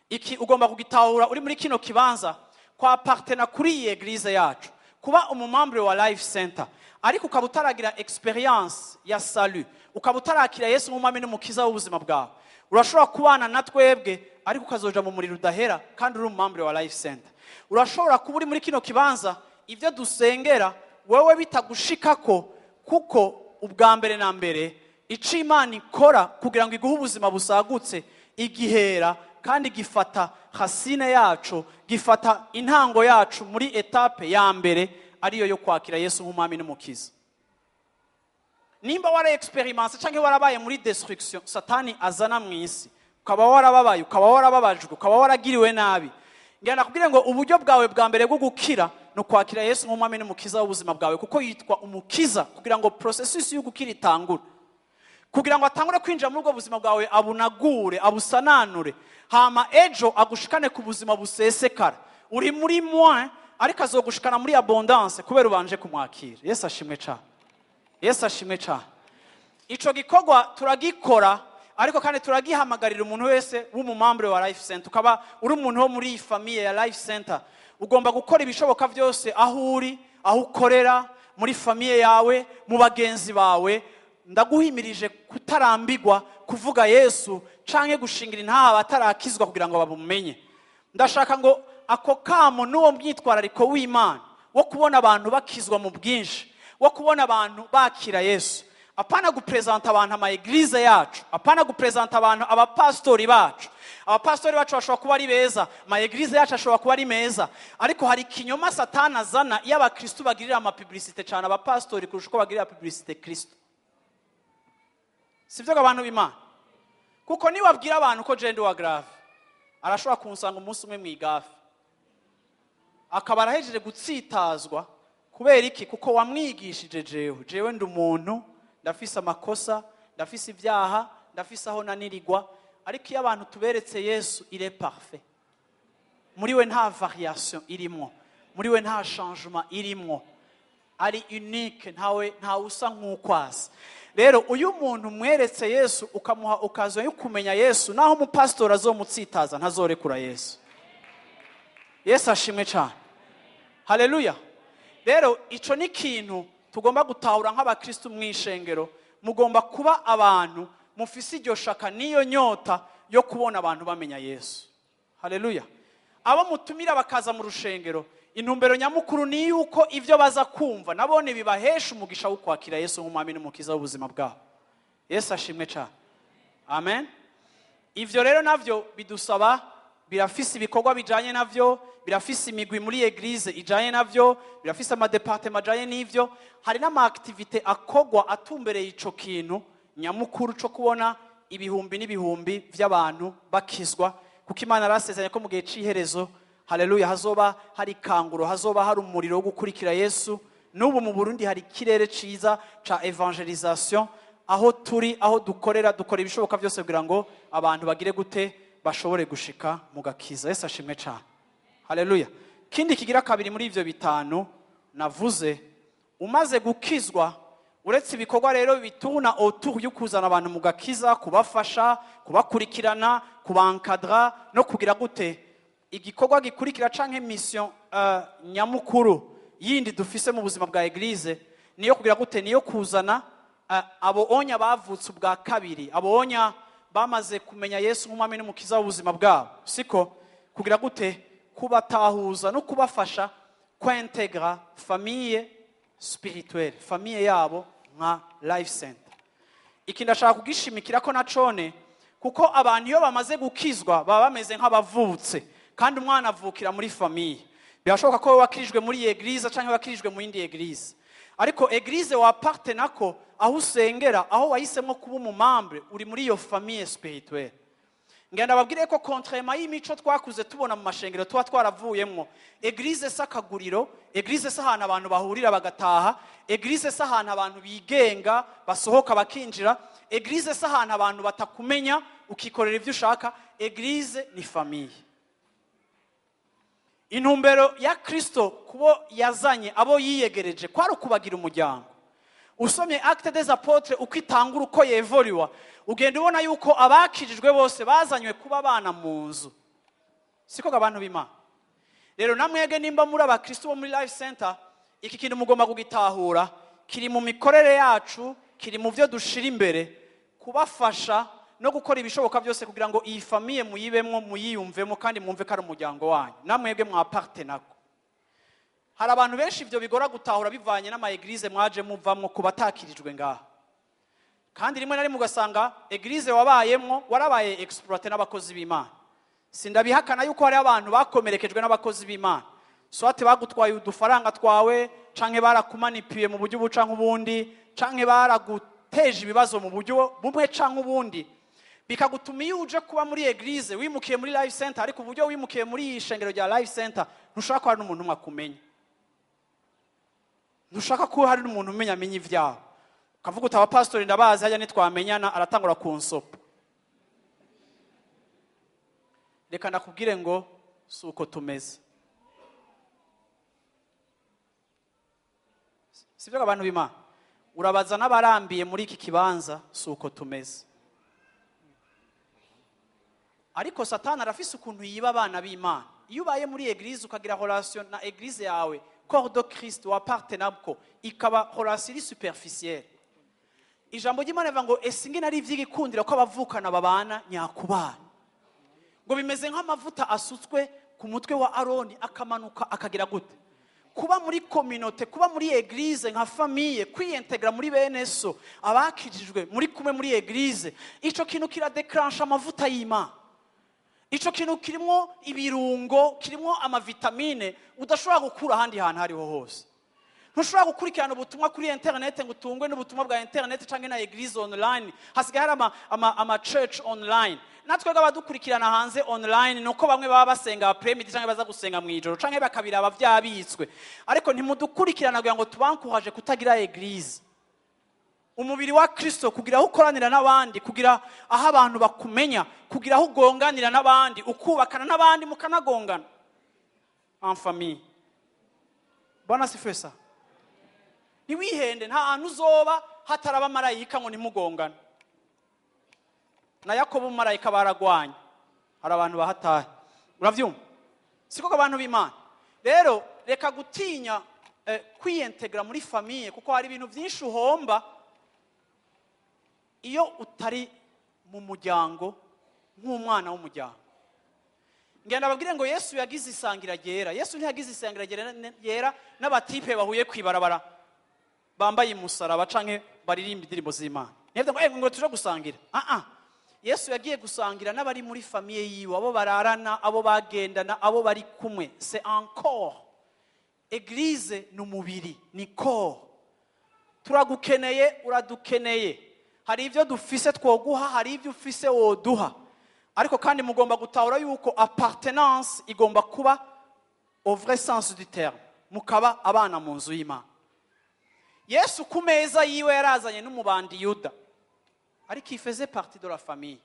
Iki ugomba kugitahura uri muri kino kibanza, kwa appartena kuri iyi église yacu, kuba umu membre wa Life Center, ariko ukaba utaragira expérience ya salut, ukaba utarakira Yesu nk'umwami n'umukiza w'ubuzima bwawe. Urashobora kubana na twebwe, ariko ukazoja mu muriro udahera kandi uri umu membre wa Life Center. Urashobora kuba uri muri kino kibanza, ibyo dusengera wewe bitagushikako, kuko ubwa mbere na mbere ico Imana ikora kugira ngo iguhe ubuzima busagutse, igihera kandi gifata racine yacu, gifata intango yacu muri étape ya mbere, ariyo yo kwakira Yesu nk'umwami n'umukiza. Nimba wara expérimenté cyangwa warabaye muri destruction Satani azana mu isi, ukaba warababaye, ukaba warababajwe, ukaba waragiriwe nabi, ngira nakubwire ngo uburyo bwawe bwa mbere bwo gukira ni ukwakira Yesu nk'umwami n'umukiza w'ubuzima bwawe, kuko yitwa umukiza kugira ngo processus yo gukira itangure, kugira ngo atangure kwinjira muri ubwo buzima bwawe, abunagure, abusananure, hama ejo agushikane ku buzima busesekara. Uri muri moins, ariko azogushikana muri abondance kubera ubanje kumwakira. Yesu ashimwe cyane. Yesu ashimwe cyane. Ico gikorwa turagikora, ariko kandi turagihamagarira umuntu wese w'umu membre wa Life Center. Ukaba uri umuntu wo muri iyi famille ya Life Center, ugomba gukora ibishoboka byose aho uri, aho ukorera, muri famille yawe, mu bagenzi bawe. Ndaguhimirije kutarambigwa kuvuga Yesu canke gushingira intaha abatarakizwa kugira ngo babumenye. Ndashaka ngo ako kamo n'uwo myitwarariko w'Imana wo kubona abantu bakizwa mu bwinshi, wo kubona abantu bakira Yesu, apana gupresenta abantu ama église yacu, apana gupresenta abantu abapastori bacu. Abapastori bacu bashobora kuba ari beza, ama église yacu ashobora kuba ari meza, ariko hari ikinyoma Satani azana iyo abakristu bagirira ama publicité cyane abapastori kurusha uko bagirira publicité Kristo. Sibyo, abantu b'Imana? Kuko niwabwira abantu ko je ndi wa grave, arashobora kunsanga umunsi umwe mu igafe, akaba arahejeje gutsitazwa. Kubera iki? Kuko wamwigishije jewe. Jewe ndi umuntu, ndafise amakosa, ndafise ibyaha, ndafise aho nanirigwa. Ariko iyo abantu tuberetse Yesu, il est parfait. Muri we nta variation irimwo, muri we nta changement irimwo, ari unique, ntawe ntawe usa nk'uko asa. Rero uyu muntu mweretse Yesu, ukamuha occasion yo kumenya Yesu, naho umupasitori azomutsitaza, ntazorekura Yesu. Yesu ashimwe cyane. Haleluya. Rero ico ni ikintu tugomba gutahura nk'abakristu mu ishengero. Mugomba kuba abantu mufise iryo shaka n'iyo nyota yo kubona abantu bamenya Yesu. Haleluya. Abo mutumira bakaza mu rushengero, intumbero nyamukuru ni yuko ibyo baza kumva nabone bibahesha umugisha wo kwakira Yesu nk'umwami n'umukiza w'ubuzima bwabo. Yesu ashimwe cyane. Amen. Ivyo rero navyo bidusaba, birafise ibikorwa bijanye navyo, birafise imigwi muri église ijanye navyo, birafise ama départements ajanye n'ivyo. Hari n'ama activités akogwa atumbereye ico kintu nyamukuru co kubona ibihumbi n'ibihumbi vy'abantu bakizwa, kuko Imana yarasezeranye ko mu gihe c'iherezo, haleluya, hazoba hari ikanguro, hazoba hari umuriro wo gukurikira Yesu. N'ubu mu Burundi hari ikirere ciza ca évangélisation. Aho turi, aho dukorera, dukora ibishoboka byose kugira ngo abantu bagire gute? Bashobore gushika mu gakiza. Yesu ashimwe cyane. Haleluya. Kindi kigira kabiri muri ivyo bitanu navuze, umaze gukizwa, uretse ibikorwa rero bituna autour yo kuzana abantu mu gakiza, kubafasha, kubakurikirana, kubankadra no kugira gute, igikorwa gikurikira canke mission nyamukuru yindi dufise mu buzima bwa église niyo kugira gute? Niyo kuzana abo onya bavutse ubwa kabiri, abo onya bamaze kumenya Yesu nk'umwami n'umukiza w'ubuzima bwabo, siko? Kugira gute? Kubatahuza no kubafasha kwintegra famille spirituelle, famille yabo nka Life Center. Iki ndashaka kugishimikira ko nacone, kuko abantu iyo bamaze gukizwa baba bameze nk'abavutse, kandi umwana avukira muri famille. Birashoboka ko wowe wakirijwe muri iyi église cyangwa wakirijwe mu yindi église. Ariko église wappartenako, aho usengera, aho wahisemo kuba umu membre, uri muri iyo famille spirituelle. Ngenda babwire ko contrairement y'imico twakuze tubona mu mashengero tuba twaravuyemwo, église si akaguriro, église si ahantu abantu bahurira bagataha, église si ahantu abantu bigenga basohoka bakinjira, église si ahantu abantu batakumenya ukikorera ibyo ushaka. Église ni famille. Intumbero ya Kristo kubo yazanye, abo yiyegereje, kwari ukubagira umuryango. Usomye Actes des Apôtres uko itangura, uko yevoriwa, ugenda ubona yuko abakijijwe bose bazanywe kuba abana mu nzu. Siko abantu b'Imana? Rero namwege nimba muri abakristo bo muri Life Center, iki kintu mugomba kugitahura. Kiri mu mikorere yacu, kiri mu byo dushira imbere, kubafasha no gukora ibishoboka byose kugira ngo iyi famille muyibemwo, muyiyumvemo kandi mwumve ko ari umuryango wanyu, namwebwe mwappartenako. Hari abantu benshi ibyo bigora gutahura bivanye n'ama église mwaje muvamwo, ku batakirijwe ngaha. Kandi rimwe na rimwe ugasanga église wabayemwo warabaye exploité n'abakozi b'Imana. Sindabihakana yuko hariho abantu bakomerekejwe n'abakozi b'Imana, soit bagutwaye udufaranga twawe, canke barakumanipiye mu buryo ubu canke ubundi, canke baraguteje ibibazo mu buryo bumwe canke ubundi, bikagutuma iyo uje kuba muri église wimukiye muri Life Center, ariko uburyo wimukiye muri iyi shengero rya Life Center, ntushaka ko hari n'umuntu umwe akumenya, ntushaka ko hari n'umuntu umenya amenya ibyawe. Ukavuga uti: "Abapasitori ndabazi, hajya nitwamenyana aratangura kunsopa." Reka ndakubwire ngo si uko tumeze. Sibyo abantu b'Imana? Urabaza n'abarambiye muri iki kibanza, si uko tumeze. Ariko Satani arafise ukuntu yiba abana b'Imana. Iyo ubaye muri église, ukagira relation na église yawe, corps de Christ wappartenako, ikaba relation iri superficielle, ijambo ry'Imana rivuga ngo: "Ese ingene ari ivy'igikundiro ko abavukana babana nyakubana!" Ngo bimeze nk'amavuta asutswe ku mutwe wa Aroni akamanuka akagira gute? Kuba muri communauté, kuba muri église nka famille, kwiyentegra muri bene so abakijijwe muri kumwe muri église, ico kintu kiradeclansha amavuta y'Imana. Ico kintu kirimo ibirungo, kirimo amavitamine udashobora gukura ahandi hantu hariho hose. Ntushobora gukurikirana ubutumwa kuri internet ngo utungwe n'ubutumwa bwa internet cyangwa na église online. Hasigaye hari ama church online. Natwe abadukurikirana hanze online, ni uko bamwe baba basenga après-midi cyangwa baza gusenga mu ijoro cyangwa bakabiraba byabitswe, ariko ntimudukurikirana kugira ngo tubankuhaje kutagira église, umubiri wa Kristo, kugira aho ukoranira n'abandi, kugira aho abantu bakumenya, kugira aho ugonganira n'abandi, ukubakana n'abandi, mukanagongana en famille. Bwana asifiwe sana. Ntiwihende, nta hantu uzoba hataraba marayika ngo ntimugongane. Na Yakobo umumarayika baragwanye. Hari abantu bahatahe, urabyumva? Siko abantu b'Imana? Rero reka gutinya kwiyentegra muri famille, kuko hari ibintu byinshi uhomba iyo utari mu muryango nk'umwana w'umuryango. Ngenda babwire ngo Yesu yagize isangira ryera. Yesu ntiyagize isangira ryera n'aba type bahuye kwibarabara bambaye umusaraba canke baririmba indirimbo z'Imana. Ntiyavuze ngo ngo tuje gusangira. Ah ah, Yesu yagiye gusangira n'abari muri famille yiwe, abo bararana, abo bagendana, abo bari kumwe. C'est encore église, ni umubiri, ni corps. Turagukeneye, uradukeneye. Hari ibyo dufise twoguha, hari ibyo ufise woduha. Ariko kandi mugomba gutahura yuko appartenance igomba kuba au vrai sens du terme, mukaba abana mu nzu y'Imana. Yesu ku meza yiwe yarazanye n'umubandi Yuda, ariko il faisait partie de la famille.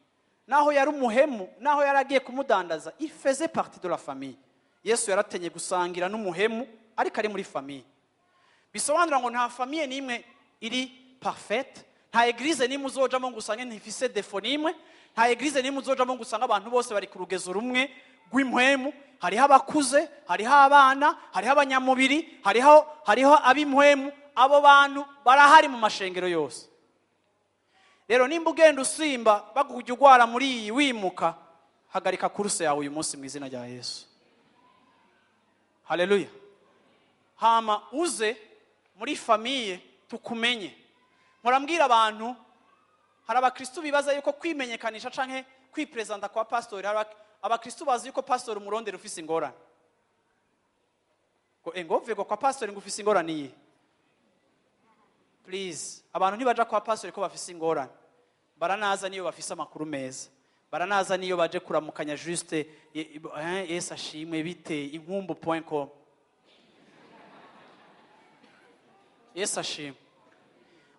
Naho yari umuhemu, naho yari agiye kumudandaza, il faisait partie de la famille. Yesu yaratenye gusangira n'umuhemu ariko ari muri famille. Bisobanura ngo nta famille n'imwe iri parfaite, nta église n'imwe uzojamo ngo usange ntifise défaut n'imwe, nta église n'imwe uzojamo ngo usange abantu bose bari ku rugezo rumwe rw'impwemu. Hariho abakuze, hariho abana, hariho abanyamubiri, hariho ab'impwemu. Abo bantu barahari mu mashengero yose. Rero nimba ugenda usimba bagujya ugwara muri iyi wimuka, hagarika course yawe uyu munsi mu izina rya Yesu. Haleluya! Hama uze muri famille tukumenye. Murambwira abantu, hari abakristu bibaza yuko kwimenyekanisha canke kwipresenta kwa pastori, hari abakristu bazi yuko pastori umurondera ufise ingorane, ngo ngo mve kwa pastori ngo ufise ingorane iyi. Please, abantu ntibaja kwa pastor ko bafise ingorane, baranaza niyo bafise amakuru meza, baranaza niyo baje kuramukanya juste. Yesu ashimwe, bite inkumbu.com. Yesu ashimwe.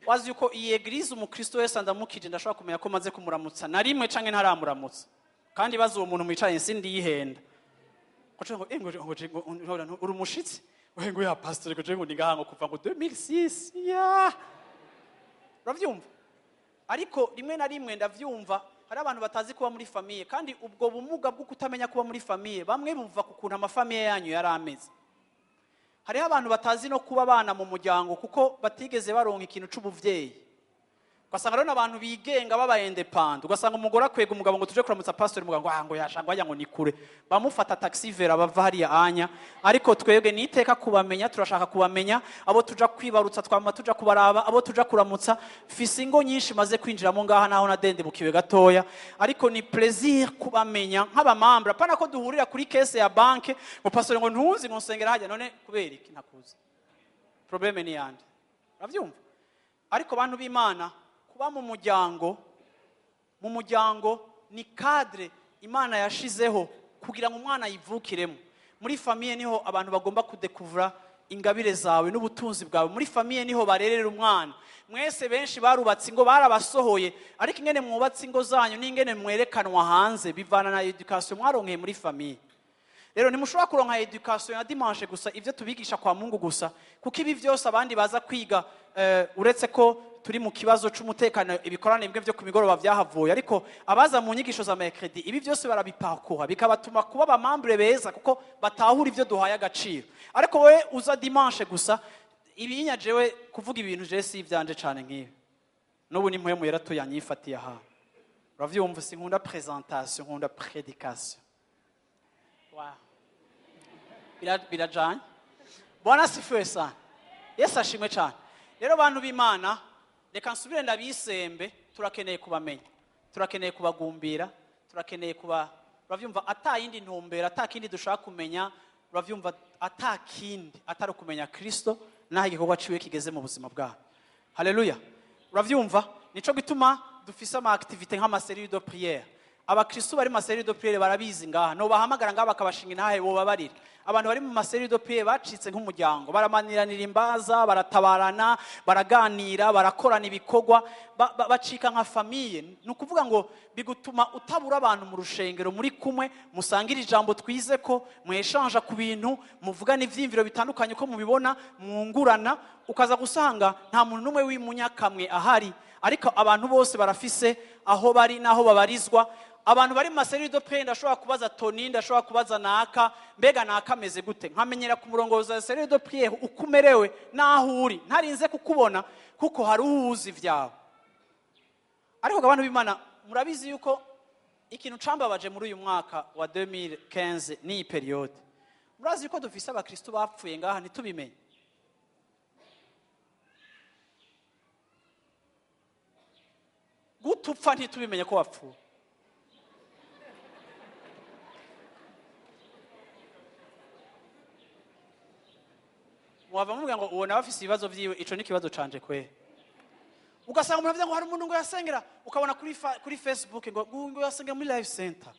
Wazi yuko iyi église, umukristo wese andamukije ndashobora kumenya ko maze kumuramutsa na rimwe canke ntaramuramutsa. Kandi baza uwo muntu mwicaye, sindi yihenda ngo ngo ngo ngo uri umushitsi we, ngo ya pastor, ngo ngo ni ngaha ngo kuva ngo 2006 ya. Uravyumva? Ariko rimwe na rimwe ndavyumva, hari abantu batazi kuba muri famille. Kandi ubwo bumuga bwo kutamenya kuba muri famille, bamwe buva ku kuntu ama famille yanyu yari ameze. Hariho abantu batazi no kuba abana mu muryango kuko batigeze baronka ikintu c'ubuvyeyi. Ugasanga rero n'abantu bigenga, baba indépendants. Ugasanga umugore akwega umugabo ngo tuje kuramutsa pastor, umugabo ngo ah, ngo yashanga wajya ngo ni kure, bamufata taxi vélo bava hariya anya. Ariko twebwe ni iteka kubamenya, turashaka kubamenya. Abo tuja kwibarutsa twama tuja kubaraba, abo tuja kuramutsa. Fise ingo nyinshi maze kwinjiramo ngaha, naho nadendebukiwe gatoya, ariko ni plaisir kubamenya nk'aba membres. Apana ko duhurira kuri caisse ya banque ngo pastor, ngo ntuzi, ngo nsengera hajya. None kubera iki ntakuzi? Problème ni yande? Uravyumva? Ariko bantu b'Imana, kuba mu muryango ni cadre Imana yashizeho kugira ngo umwana yivukiremo. Muri famille niho abantu bagomba kudekuvura ingabire zawe n'ubutunzi bwawe. Muri famille niho barerera umwana. Mwese benshi barubatse ingo, barabasohoye, ariko ingene mwubatse ingo zanyu n'ingene mwerekanwa hanze bivana na éducation mwaronkeye muri famille. Rero ntimushobora kuronka éducation ya dimanche gusa, ibyo tubigisha kwa Mungu gusa, kuko ibi byose abandi baza kwiga, uretse ko turi mu kibazo c'umutekano, ibikorane bimwe byo ku migoroba byahavuye, ariko abaza mu nyigisho za mercredi ibi byose barabipakura, bikabatuma kuba aba membres beza kuko batahura ibyo duhaye agaciro. Ariko wowe uza dimanche gusa, ibinya jewe kuvuga ibintu je si ivyanje cane nk'ibi. N'ubu ni mpwemu yera tuyanyifatiye aha. Uravyumva? Sinkunda présentation, nkunda prédication. Wow. Birajanye. Bwana asifiwe sana. Yesu ashimwe cyane. Rero bantu b'Imana, reka nsubire ndabisembe, turakeneye kubamenya, turakeneye kubagumbira, turakeneye kuba, uravyumva, ata yindi ntumbero, ata kindi dushaka kumenya, uravyumva, ata kindi atari ukumenya Kristo n'aho igikorwa ciwe kigeze mu buzima bwabo. Haleluya! Uravyumva? Nico gituma dufise ama activités nk'ama cellules de prière. Abakristo bari mu ma cellules de prière barabizi ngaha, no bahamagara ngaha bakabashinga intahe, bobabarira. Abantu bari mu ma cellules de prière bacitse nk'umuryango, baramaniranira imbaza, baratabarana, baraganira, barakorana ibikorwa, bacika nka famille. Ni ukuvuga ngo bigutuma utabura abantu mu rushengero muri kumwe, musangira ijambo twize, ko mweshanja ku bintu, muvugana ivyiyumviro bitandukanye uko mubibona, mwungurana. Ukaza gusanga nta muntu n'umwe w'imunyakamwe ahari, ariko abantu bose barafise aho bari n'aho babarizwa. Abantu bari mu ma cellules de prière, ndashobora kubaza Toni, ndashobora kubaza naka, mbega naka ameze gute? Nkamenyera ku murongozi wa cellule de prière uko umerewe n'aho uri, ntarinze kukubona kuko hari uwuzi ibyawe. Ariko abantu b'Imana, murabizi yuko ikintu cambabaje muri uyu mwaka wa 2015 n'iyi période, murazi yuko dufise abakristo bapfuye ngaha ntitubimenye. Gute upfa ntitubimenye ko wapfuye? Mwava mubwira ngo uwo nawe afise ibibazo vyiwe. Ico ni ikibazo canje kwe. Ugasanga umuntu avuze ngo hari umuntu ngo yasengera, ukabona kuri Facebook ngo yasengera muri Life Center,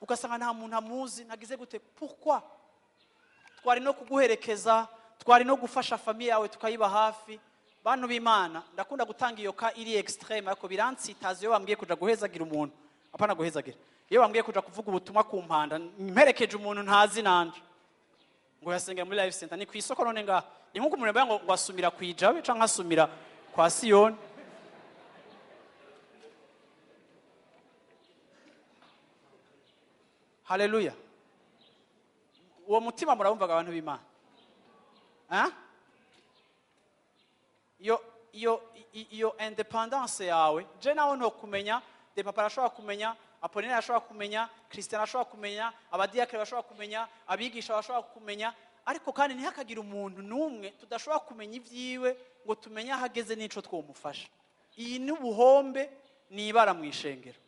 ugasanga nta muntu amuzi, nagize gute? Pourquoi? Twari no kuguherekeza, twari no gufasha famille yawe, tukayiba hafi. Bantu b'Imana, ndakunda gutanga iyo cas iri extrême, ariko birantsitaza iyo bambwiye kuja guhezagira umuntu. Apana guhezagira, iyo bambwiye kuja kuvuga ubutumwa ku mpanda mperekeje umuntu ntazi nanje ngo yasengera muri Life Center. Ni ku isoko none ngaha? Ni nkuko umuntu yavuga ngo asumira ku Ijabe canke asumira kwa Siyoni. Haleluya! Uwo mutima murawumvaga, abantu b'Imana? Hein? Iyo indépendance yawe, je nawe ntokumenya, de papa arashobora kumenya, Apollinaire arashobora kumenya, Christian arashobora kumenya, abadiakre bashobora kumenya, abigisha bashobora kumenya, ariko kandi ntihakagire umuntu n'umwe tudashobora kumenya ibyiwe ngo tumenye aho ageze n'ico twomufasha. Iyi ni ubuhombe, ni ibara mu ishengero.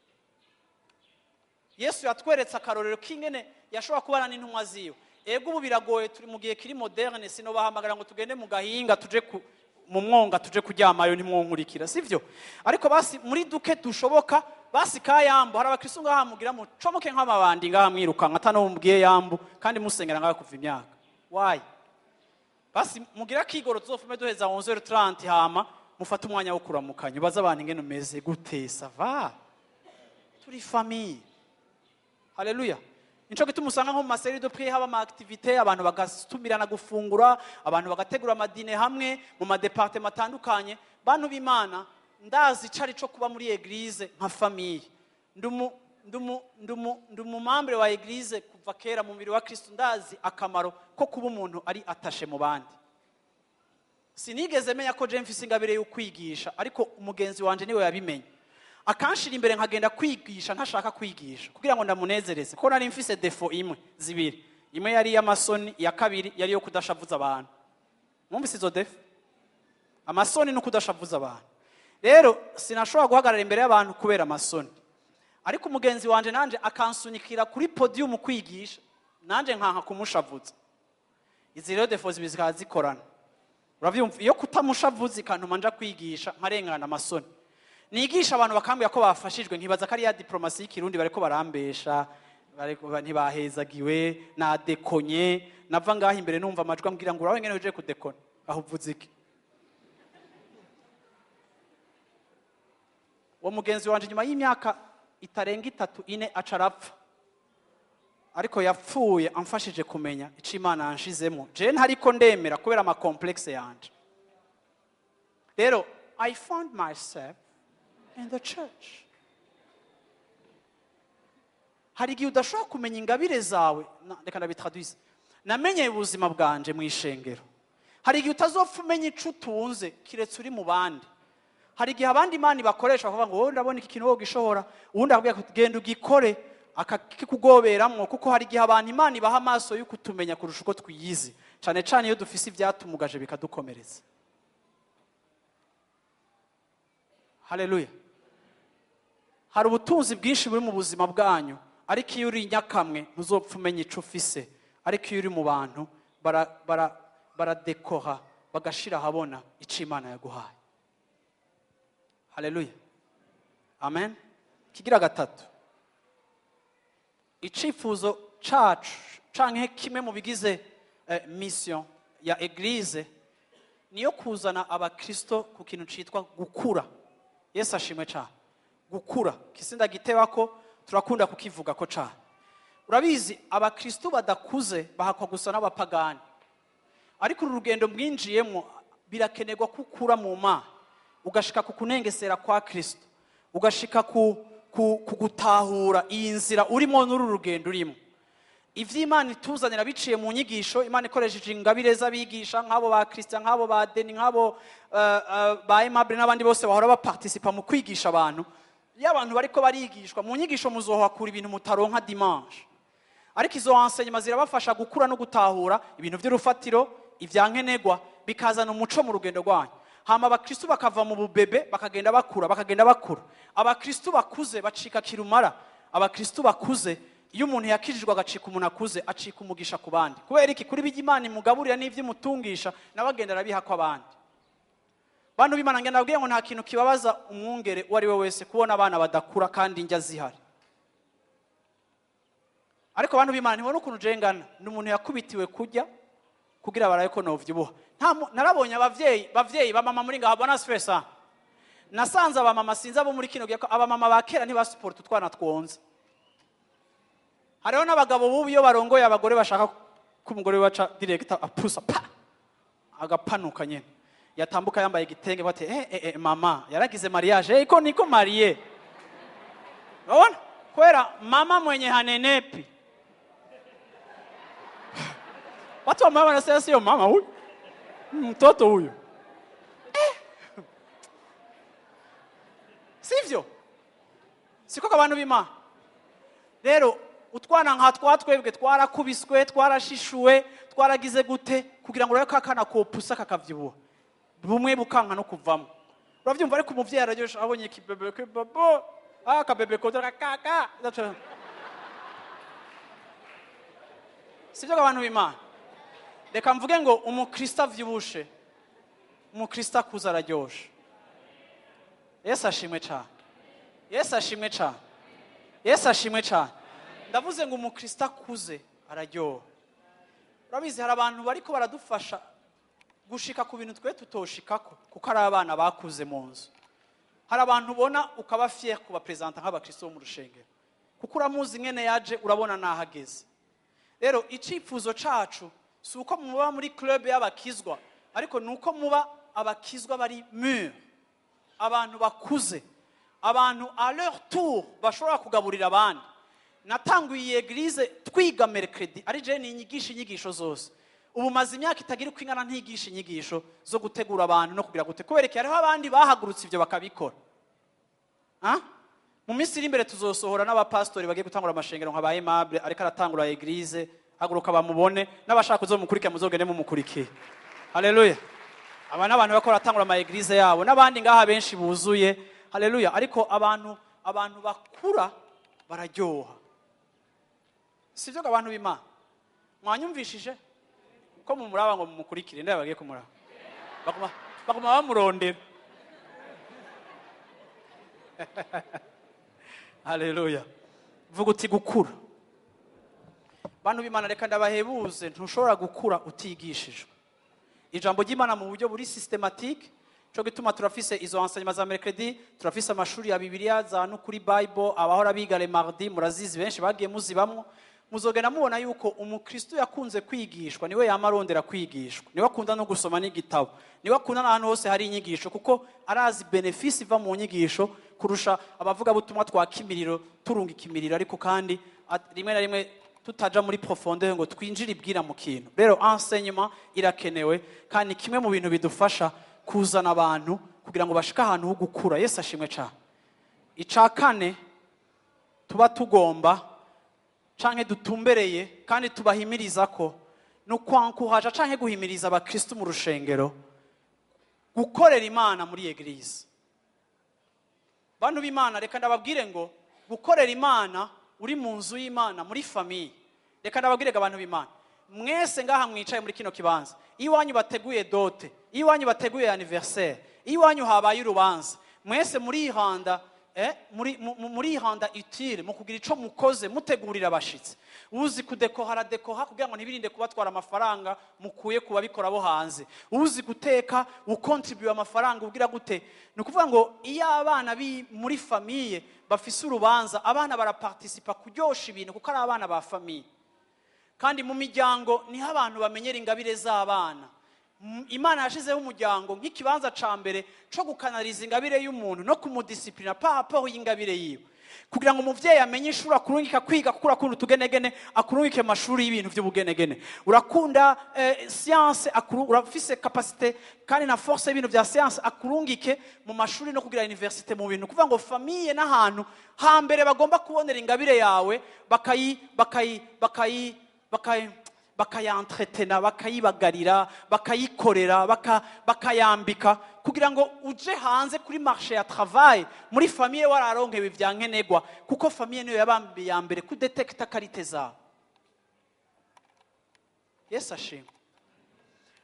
Yesu yatweretse akarorero k'ingene yashobora kubana n'intumwa ziwe. Ego, ubu biragoye, turi mu gihe kiri moderne, sinobahamagara ngo tugende mu gahinga tuje ku Mu mwonga tuje kuryamayo, ntimwonkurikira, sivyo? Ariko basi muri duke dushoboka, basi ka yambu. Hari abakristo ngaha mugira mucomoke nk'amabandi ngaha, mwirukanka atano mubwiye yambu, kandi musengera ngaha kuva imyaka. Why? Basi mugira kigoro tuzofume duheza 11h30, hama mufate umwanya wo kuramukanya, ubaze abantu ingene umeze gute, ça va, turi famille. Haleluya! Nico gituma usanga nko mu ma séries de prière haba ama activités, abantu bagatumirana gufungura, abantu bagategura ama dîner hamwe mu ma départements atandukanye. Bantu b'Imana, ndazi icari co kuba muri église nka famille. Ndi umu membre wa église kuva kera mu mubiri wa Kristo. Ndazi akamaro ko kuba umuntu ari attaché mu bandi. Sinigeze menya ko je mfise ingabire yo kwigisha, ariko umugenzi wanje niwe yabimenye, akanshira imbere nkagenda kwigisha ntashaka kwigisha kugira ngo ndamunezereze, kuko nari mfise défaut imwe, zibiri. Imwe yari iy'amasoni, iya kabiri yari iyo kudashavuza abantu. Mwumvise izo défauts? Amasoni no kudashavuza abantu. Rero sinashobora guhagarara imbere y'abantu kubera amasoni, ariko umugenzi wanje nanje akansunikira kuri podium kwigisha, nanje nkanka kumushavuza. Izi rero défauts zibiri zikaba zikorana, uravyumva? Iyo kutamushavuza ikantuma nja kwigisha, nkarengana amasoni, nigisha abantu bakambwira ko bafashijwe, nkibaza ko ari ya diplomatie y'ikirundi, bariko barambesha, ntibahezagiwe, nadekonye. Nava ngaho imbere numva amajwi ambwira ngo urabe ngene uje kudekona, aho uvuze iki? Uwo mugenzi wanje nyuma y'imyaka itarenga 3, 4, aca arapfa, ariko yapfuye amfashije kumenya ico Imana yanshizemo, je ntariko ndemera kubera ama complexes yanje. Rero I found myself in the church. Hari igihe udashobora kumenya ingabire zawe. Reka ndabitraduise: namenyeye ubuzima bwanje mu ishengero. Hari igihe utazopfa umenya ico utunze kiretse uri mu bandi. Hari igihe abandi Imana bakoresha bakavuga ngo wowe ndabona iki kintu wowe ugishobora, uwundi akubwira ati genda ugikore, akakikugoberamwo, kuko hari igihe abantu Imana ibaha amaso yo kutumenya kurusha uko twiyizi, cane cane iyo dufise ivyatumugaje bikadukomereza. Haleluya! Hari ubutunzi bwinshi buri mu buzima bwanyu, ariko iyo uri nyakamwe ntuzopfa umenya ico ufise. Ariko iyo uri mu bantu, baradekora, bagashira ahabona ico Imana yaguhaye. Haleluya, amen. Kigira gatatu, icifuzo cacu canke kimwe mu bigize mission ya église niyo kuzana abakristo ku kintu citwa gukura. Yesu ashimwe cane. Gukura kisinda giteba ko turakunda kukivuga ko cane. Urabizi, abakristo badakuze bahakwa gusa n'abapagani, ariko uru rugendo mwinjiyemo birakenerwa ko ukura mu Mana, ugashika ku kunengesera kwa Kristo, ugashika ku gutahura iyi nzira urimo n'uru rugendo urimo. Ivyo Imana ituzanira biciye mu nyigisho, Imana ikoresheje ingabire z'abigisha nk'abo ba Christian, nk'abo ba Deni, nk'abo ba Aimable n'abandi bose bahora baparticipa mu kwigisha abantu. Iyo abantu bariko barigishwa mu nyigisho, muzohakura ibintu mutaronka dimanche, ariko izo enseignement zirabafasha gukura no gutahura ibintu by'urufatiro, ivyankenerwa, bikazana umuco mu rugendo rwanyu. Hama abakristu bakava mu bubebe, bakagenda bakura, bakagenda bakura. Abakristu bakuze bacika kirumara. Abakristu bakuze, iyo umuntu yakijijwe agacika umuntu akuze, acika umugisha ku bandi. Kubera iki? Kuri bijya Imana imugaburira n'ivyo imutungisha, nawe agenda arabiha ko abandi. Bantu b'Imana, ngenda nabwiye ngo nta kintu kibabaza umwungere uwo ari we wese kubona abana badakura kandi indya zihari. Ariko bantu b'Imana, ntibona ukuntu jengana ni umuntu yakubitiwe kurya kugira barabe ko novyibuha. Narabonye abavyeyi, bavyeyi, bamama muri ngaha, bona stress. Nasanze abamama, sinzi abo muri kino gihe, ko abamama ba kera ntibasuporta utwana twonze. Hariho n'abagabo bubu iyo barongoye abagore bashaka ko umugore baca direct apusa pa agapanuka nyene, yatambuka yambaye igitenge, bati eh, eh, eh, mama yaragize mariage, iko niko marié. Urabona, kwera mama mwenye hanenepi, watu wa mama wanasema sio mama huyu, mtoto huyu. Sivyo? Siko abantu b'Imana? Rero utwana nka twa twebwe twarakubiswe, twarashishuwe, twaragize gute kugira ngo urabe ko akana kopusa kakavyibuha, bumwe bukanka no kuvamo, uravyumva? Ariko umuvyeyi araryoshe abonye ikibebe ke babo, akabebe kodra kaka. Sivyo abantu b'Imana? Reka mvuge ngo umukristo avyibushe Umukristo akuze araryoshe. Yesu ashimwe cyane. Yesu ashimwe cyane. Yesu ashimwe cyane. Ndavuze ngo umukristo akuze araryoha. Urabizi, hari abantu bariko baradufasha gushika ku bintu twe tutoshikako, kuko ari abana bakuze mu nzu. Hari abantu ubona ukaba fier kubapresenta nk'abakristo bo mu rushengero, kuko uramuzi mwene yaje, urabona nahageze. Rero icyifuzo cacu si uko muba muri club y'abakizwa, ariko ni uko muba abakizwa bari mûrs, abantu bakuze, abantu à leur tour bashobora kugaburira abandi. Natanguye iyi église twiga mercredi, ari je ninyigisha inyigisho zose. Ubu maze imyaka itagira uko ingana ntigisha inyigisho zo gutegura abantu no kugira gute, kubera ko hariho abandi bahagurutse ibyo bakabikora. Ah? Mu minsi iri imbere tuzosohora n'abapasitori bagiye gutangura amashengero nka ba Aimable, ariko aratangura église. Haguruka bamubone, n'abashaka kuzomukurikira muzogende mumukurikiye. Haleluya! Aba n'abantu bakora baratangura ama église yabo, n'abandi ngaha benshi buzuye. Haleluya! Ariko abantu bakura bararyoha, sibyo? Abantu b'Imana, mwanyumvishije ko mumuraba ngo mumukurikire, ndaye bagiye kumuraba, baguma bamurondera. Haleluya! Vuga uti gukura. Bantu b'Imana, reka ndabahebuze, ntushobora gukura utigishijwe ijambo ry'Imana mu buryo buri systématique. Cyo gituma turafise izo enseignement za mercredi, turafise amashuri ya Bibiliya za Nukuri Bible, abahora biga le mardi murazizi, benshi bagiye muzibamwo. Muzogenda mubona yuko umukristo yakunze kwigishwa niwe yama arondera kwigishwa, niwe akunda no gusoma n'igitabo, niwe akunda n'ahantu hose hari inyigisho, kuko arazi bénéfice iva mu nyigisho kurusha abavugabutumwa twaka imiriro, turunga ikimiriro, ariko kandi rimwe na rimwe tutaja muri profondeur ngo twinjire ibwira mu kintu. Rero enseignement irakenewe, kandi kimwe mu bintu bidufasha kuzana abantu kugira ngo bashike ahantu ho gukura. Yesu ashimwe cyane. Ica kane tuba tugomba canke dutumbereye kandi tubahimiriza ko ni ukwankuhaja canke guhimiriza abakristu mu rushengero gukorera Imana muri église. Bantu b'Imana, reka ndababwire ngo gukorera Imana uri mu nzu y'Imana, muri famille, reka ndababwire ngo abantu b'Imana mwese ngaha mwicaye muri kino kibanza, iyo iwanyu bateguye dot, iyo iwanyu bateguye anniversaire, iyo iwanyu habaye urubanza, mwese murihanda murihanda utile mu kugira ico mukoze mutegurira abashitsi. Uzi kudekoha aradekoha kugira ngo ntibirinde kubatwara amafaranga mukuye ku babikora bo hanze. Uzi guteka ukontribuye amafaranga, ugira gute. Ni ukuvuga ngo iyo abana muri famille bafise urubanza, abana baraparticipa kuryosha ibintu, kuko ari abana ba famille. Kandi mu miryango niho abantu bamenyera ingabire z'abana. Imana yashizeho umuryango nk'ikibanza ca mbere co gukanaliza ingabire y'umuntu no kumudisciplina par rapport y'ingabire yiwe, kugira ngo umuvyeyi amenye ishuri akurungika kwiga, kuko urakunda utugenegene, akurungike mu mashuri y'ibintu vy'ubugenegene. Urakunda science, urafise capacité kandi na force y'ibintu vya science, akurungike mu mashuri no kugira université mu bintu. Kuvuga ngo famille n'ahantu hambere bagomba kubonera ingabire yawe, bakayi bakayi bakayi bakayi bakayentretena, bakayibagarira, bakayikorera, bakayambika, kugira ngo uje hanze kuri marché ya travail muri famille wararonkewe ivya nkenerwa, kuko famille niyo yabambiye ya mbere kudetekta qualité zawe. Yesu ashimwe.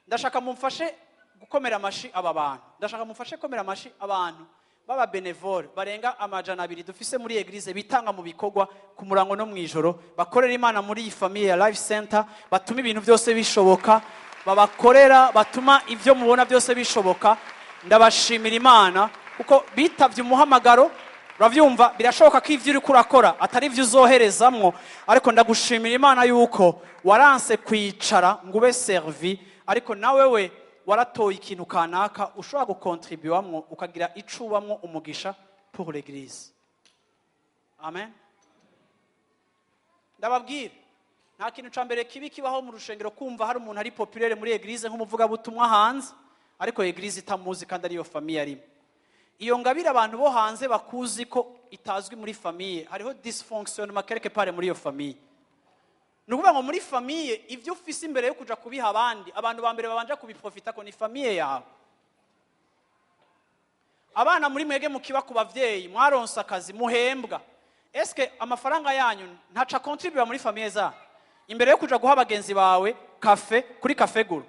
Ndashaka mumfashe gukomera amashi aba bantu. Ndashaka mumfashe gukomera amashi abantu baba bénévoles barenga 200 dufise muri église, bitanga mu bikorwa ku murango no mw'ijoro, bakorera Imana muri iyi famille ya Life Center, batuma ibintu byose bishoboka, babakorera, batuma ibyo mubona byose bishoboka. Ndabashimira Imana kuko bitavye umuhamagaro. Uravyumva, birashoboka ko ivyo uriko urakora atari ivyo uzoherezamwo, ariko ndagushimira Imana yuko waranse kwicara ngo ube servi, ariko nawe we waratoye ikintu kanaka ushobora gukontribuwamwo, ukagira ico ubamwo umugisha pour l'église. Amen. Ndababwira, nta kintu ca mbere kibi kibaho mu rushengero kumva hari umuntu ari populaire muri église nk'umuvugabutumwa hanze, ariko église itamuzi kandi ariyo famille arimo. Iyo ngabire abantu bo hanze bakuzi ko itazwi muri famille, hariho dysfonctionnement quelque part muri iyo famille. Ni ukuvuga ngo muri famille, ibyo ufise imbere yo kuja kubiha abandi, abantu ba mbere babanja kubiprofita ko ni famille yawe. Abana muri mwege mukiba ku bavyeyi, mwaronse akazi, muhembwa, eske amafaranga yanyu ntaca contribua muri famille zanyu imbere yo kuja guha bagenzi bawe café kuri Café Guru?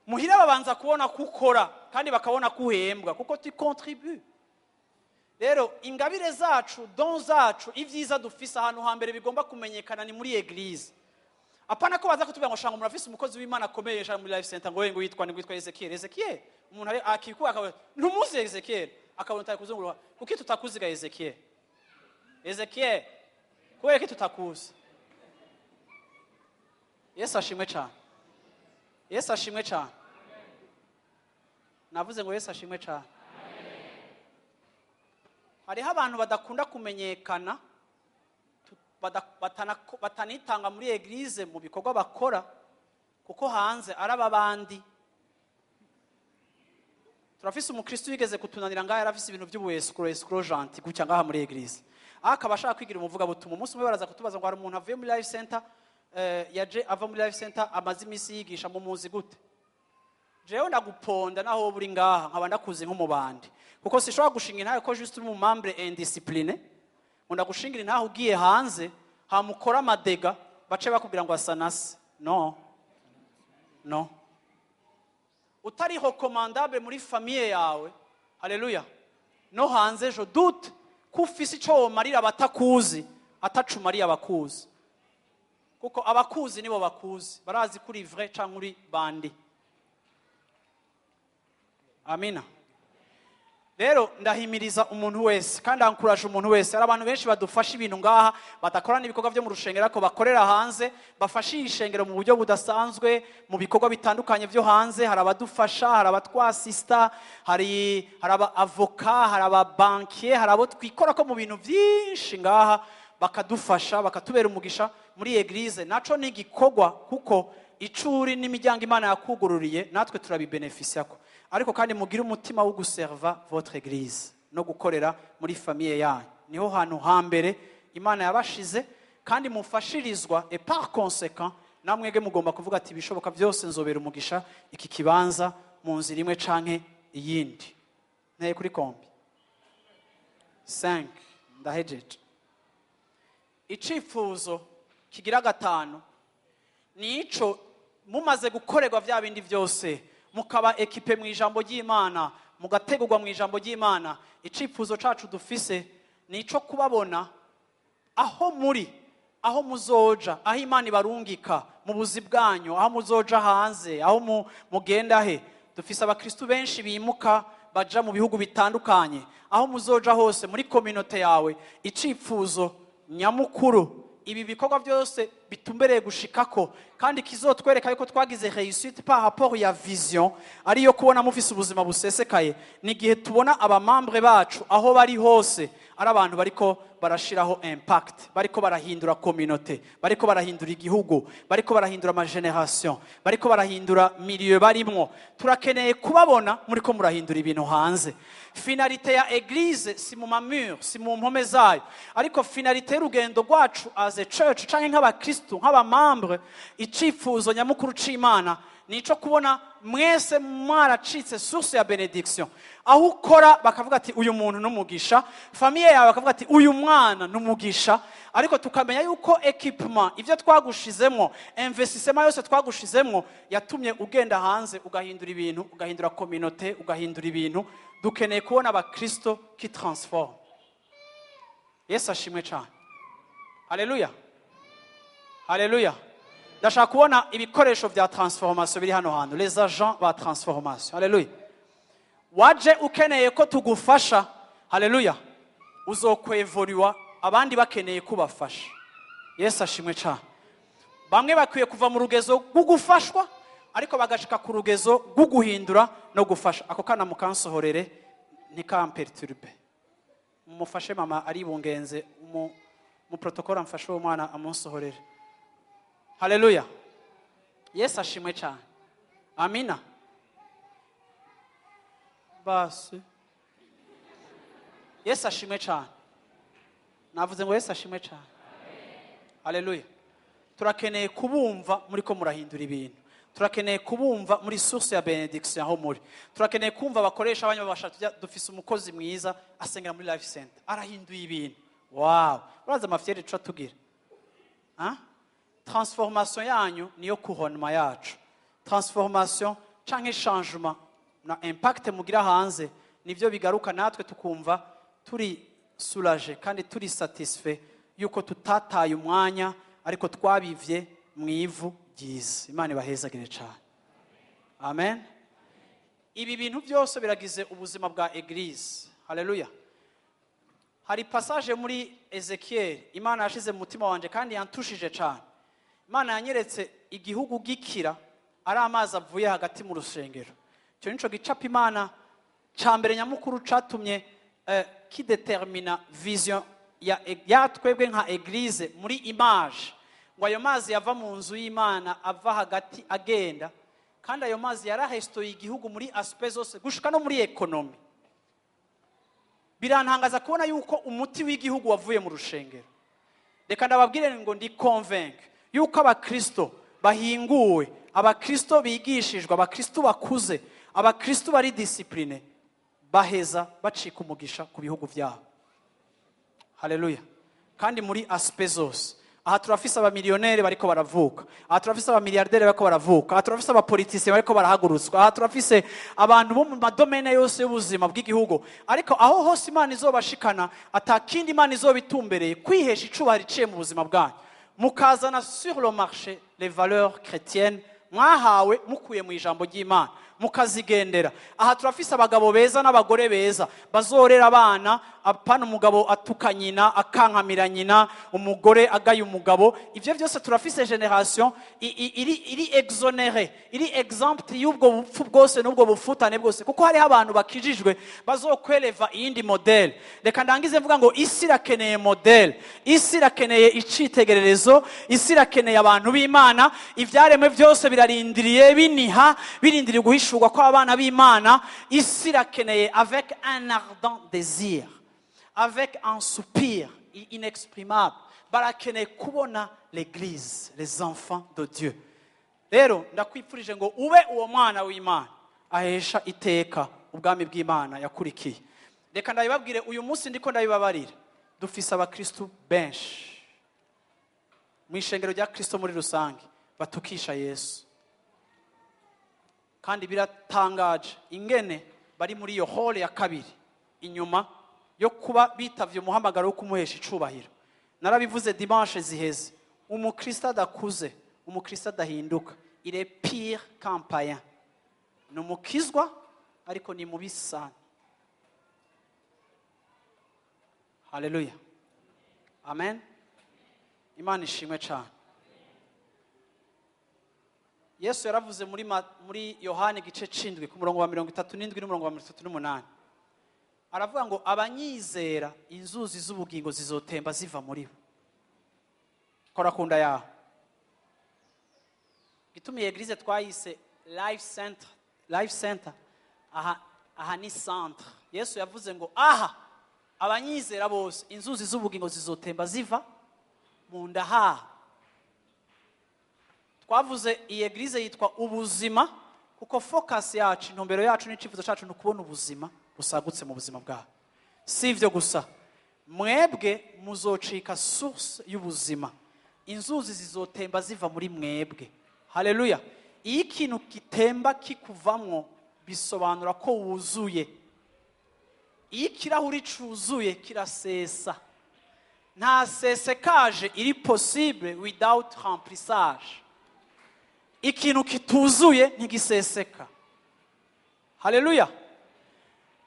Muhira babanza kubona ko ukora kandi bakabona ko uhembwa, kuko tu contribues. Rero ingabire zacu, dons zacu, ibyiza dufise, ahantu hambere bigomba kumenyekana ni muri église. Apana ko baza kutubwira ngo shanga umuntu afise umukozi w'Imana akomeye, shanga muri Life Center, ngo yitwa ni witwa Ezekiel. Ezekiel, umuntu ari akikuba akabona ntumuzi Ezekiel, akabona utari kuzunguruka. Kuki tutakuziga Ezekiel? Ezekiel, kubera ko tutakuzi? Yesu ashimwe cyane. Yesu ashimwe cyane. Navuze ngo Yesu ashimwe cyane. Hariho abantu badakunda kumenyekana, batanitanga muri église mu bikorwa bakora, kuko hanze araba abandi. Turafise umukristo wigeze kutunanira ngaha, yarafise ibintu by'ubu escroc, escroc gentil gutya ngaha muri église, aho akaba ashaka kwigira umuvugabutumwa. Umunsi umwe baraza kutubaza ngo hari umuntu avuye muri Life Center, yaje ava muri Life Center, amaze iminsi yigisha, mu muzi gute? Jewe ndaguponda naho wowe uri ngaha nkaba ndakuzi nk'umubandi, kuko sishobora gushinga intahe ko juste uri mu membre indiscipliné, ngo ndagushingira intahe ugiye hanze hamukora ama dégâts, bace bakubwira ngo asa na se. No, no, utari recommandable muri famille yawe, haleluya, no hanze je doute ko ufise ico womarira abatakuzi atacumariye abakuzi, kuko abakuzi nibo bakuzi, barazi ko uri vrai canke uri bandit. Amina. Rero ndahimiriza umuntu wese kandi ankuraje umuntu wese. Hari abantu benshi badufasha ibintu ngaha, badakora n'ibikorwa byo mu rushengero ariko bakorera hanze, bafasha iyi shengero mu buryo budasanzwe mu bikorwa bitandukanye byo hanze. Hari abadufasha, hari abatwasista, hari aba avocat, hari aba banquier, hari abo twikora ko mu bintu byinshi ngaha, bakadufasha, bakatubera umugisha muri église. Naco ni igikorwa, kuko icuri n'imiryango Imana yakugururiye, natwe turabibenefisiyako. Ariko kandi mugire umutima wo guserva votre église no gukorera muri famille yanyu. Niho hantu hambere Imana yabashize kandi mufashirizwa, et par conséquent namwege mugomba kuvuga ati: "Ibishoboka byose nzobera umugisha iki kibanza mu nzira imwe canke iyindi." Nteye kuri kombi 5, ndahejeje. Icifuzo kigira gatanu ni ico: mumaze gukorerwa bya bindi byose, mukaba équipé mu ijambo ry'Imana, mugategurwa mu ijambo ry'Imana, icifuzo cacu dufise ni ico kubabona aho muri, aho muzoja, aho Imana ibarungika mu buzi bwanyu, aho muzoja hanze, aho mugenda he. Dufise abakristu benshi bimuka baja mu bihugu bitandukanye. Aho muzoja hose muri communauté yawe, icifuzo nyamukuru ibi bikorwa byose bitumbereye gushikako kandi kizotwereka yuko twagize réussite par rapport ya vision, ariyo kubona mufise ubuzima busesekaye, ni igihe tubona aba membres bacu aho bari hose ari abantu bariko barashiraho impact, bariko barahindura communauté, bariko barahindura igihugu, bariko barahindura ama génération, bariko barahindura milieu barimwo. Turakeneye kubabona muriko murahindura ibintu hanze. Finalité ya église si mu ma murs, si mu mpome zayo, ariko finalité y'urugendo rwacu as a church canke nk'abakristu, nk'aba membres, icifuzo nyamukuru c'Imana ni ico kubona mwese mwaracitse source ya bénédiction. Aho ukora bakavuga ati: "Uyu muntu n'umugisha." Famille yawe bakavuga ati: "Uyu mwana n'umugisha." Ariko tukamenya yuko équipement, ibyo twagushizemwo, investissement yose twagushizemwo, yatumye ugenda hanze ugahindura ibintu, ugahindura communauté, ugahindura ibintu. Dukeneye kubona abakristo qui transforme. Yesu ashimwe cyane. Haleluya, haleluya. Ndashaka kubona ibikoresho bya transformation biri hano hantu, les agents ba transformation. Haleluya. Waje ukeneye ko tugufasha, haleluya, uzokwevoluwa abandi bakeneye kubafasha. Yesu ashimwe cyane. Bamwe bakwiye kuva mu rugezo rwo gufashwa ariko bagashika ku rugezo rwo guhindura no gufasha. Ako kana mukansohorere, ntikamperturbe. Mumufashe, mama aribungenze, mu protocole amfashe uwo mwana amunsohorere. Haleluya, Yesu ashimwe cyane. Amina. Basi, Yesu ashimwe cyane. Navuze ngo Yesu ashimwe cyane. Haleluya. Turakeneye kubumva muri ko murahindura ibintu. Turakeneye kubumva muri source ya bénédiction aho muri. Turakeneye kumva abakoresha abanyu babasha tujya. Dufise umukozi mwiza asengera muri Life Center, arahinduye ibintu. Wow, uraza ama fierté tuca tugira. Hein? Transformation yanyu niyo couronnement yacu. Transformation canke Canke changement na impact mugira hanze nivyo bigaruka, natwe tukumva turi soulagé kandi turi satisfait yuko tutataye umwanya, ariko twabivye mu ivu ryiza. Imana ibahezagire cyane. Amen. Ibi bintu byose biragize ubuzima bwa église. Haleluya. Hari passage muri Ezekiel Imana yashize mu mutima wanje kandi yantushije cyane. Imana yanyeretse igihugu gikira ari amazi avuye hagati mu rusengero. Icyo nico gicapo Imana ca mbere nyamukuru catumye kidetermina vision ya twebwe nka église muri image, ngo ayo mazi yava mu nzu y'Imana, ava hagati agenda, kandi ayo mazi yarahestoye igihugu muri aspect zose, gushika no muri économie. Birantangaza kubona yuko umuti w'igihugu wavuye mu rushengero. Reka ndababwire ngo ndi convaincu yuko abakristo bahinguwe, abakristo bigishijwe, abakristo bakuze, abakristo bari disciplinés, baheza bacika umugisha ku bihugu byabo. Haleluya. Kandi muri aspect zose. Aha turafise abamiliyoneri bariko baravuka, aha turafise abamiliyarderi bariko baravuka, aha turafise abapolitisiye bariko barahagurutswa, aha turafise abantu bo mu ma domaines yose y'ubuzima bw'igihugu. Ariko aho hose Imana izobashikana, atakindi Imana izoba itumbereye kwihesha icubahiro iciye mu buzima bwanyu, mukazana sur le marché les valeurs chrétiennes mwahawe mukuye mu ijambo ry'Imana, mukazigendera. Aha turafise abagabo beza n'abagore beza bazorera abana, apana umugabo atuka nyina, akankamira nyina, umugore agaye umugabo. Ivyo byose, turafise génération iri exonérée, iri exempte y'ubwo bupfu bwose n'ubwo bufutane bwose, kuko hariho abantu bakijijwe bazokwereva iyindi modèle. Reka ndangize mvuga ngo isi irakeneye modèle, isi irakeneye icitegererezo, isi irakeneye abantu b'Imana. Ivyaremwe byose birarindiriye, biniha, birindiriye guhishurwa kw'abana b'Imana. Isi irakeneye, avec un ardent désir, avec un soupir inexprimable, barakeneye kubona l'église, les enfants de Dieu. Rero ndakwipfurije ngo ube uwo mwana w'Imana ahesha iteka ubwami bw'Imana yakurikiye. Reka ndabibabwire, uyu munsi ndiko ndabibabarira, dufise abakristu benshi mu ishengero rya Kristo muri rusange batukisha Yesu, kandi biratangaje ingene bari muri iyo rôle ya kabiri inyuma yo kuba bitavye umuhamagaro wo kumuhesha icubahiro. Narabivuze dimanche ziheze, umukristo adakuze, umukristo adahinduka, il est pire qu'un païen. Ni umukizwa ariko ni mubi sana. Haleluya, amen. Imana ishimwe cyane. Yesu yaravuze muri Yohani igice c'indwi, ku murongo wa 37 n'umurongo wa 38, aravuga ngo abanyizera inzuzi z'ubugingo zizotemba ziva muri bo. Kora kunda yawe. Gitumiye église twayise Life Center. Life Center, aha ni centre. Yesu yavuze ngo aha abanyizera bose inzuzi z'ubugingo zizotemba ziva mu nda haha. Twavuze iyi église yitwa Ubuzima kuko focus yacu, intumbero yacu n'icyifuzo cyacu ni ukubona ubuzima busagutse mu buzima bwawe. Si ibyo gusa, mwebwe muzocika source y'ubuzima, inzuzi zizotemba ziva muri mwebwe. Haleluya. Iyo ikintu gitemba kikuvamwo, bisobanura ko wuzuye. Iyo ikirahuri cuzuye kirasesa. Nta sesekaje iri possible without remplissage. Ikintu kituzuye ntigiseseka. Haleluya.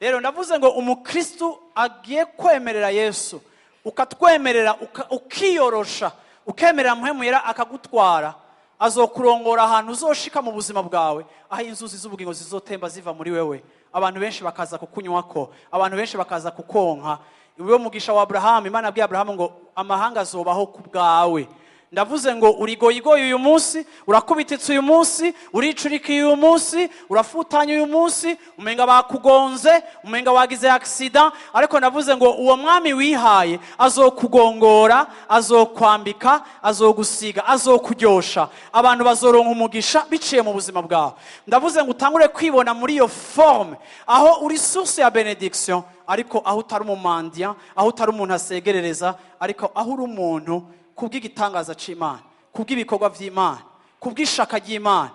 Rero ndavuze ngo umukristu agiye kwemerera Yesu, ukatwemerera, ukiyorosha, ukemerera Mpwemu Yera akagutwara, azokurongora ahantu uzoshika mu buzima bwawe aho inzuzi z'ubugingo zizotemba ziva muri wewe, abantu benshi bakaza kukunywako, abantu benshi bakaza kukonka. Iwe mugisha wa Aburahamu. Imana yabwiye Aburahamu ngo amahanga azobaho ku bwawe. Ndavuze ngo urigoyigoye uyu munsi, urakubititse uyu munsi, uricurikiye uyu munsi, urafutanye uyu munsi, umenga bakugonze, umenga wagize accident, ariko ndavuze ngo uwo mwami wihaye azokugongora, azokwambika, azogusiga, azokuryosha. Abantu bazoronka umugisha biciye mu buzima bwawe. Ndavuze ngo utangure kwibona muri iyo forme, aho uri source ya bénédiction, ariko aho utari umu mendiant, aho utari umuntu asegerereza, ariko aho uri umuntu kubw'igitangaza c'Imana, kubw'ibikorwa vy'Imana, kubw'ishaka ry'Imana,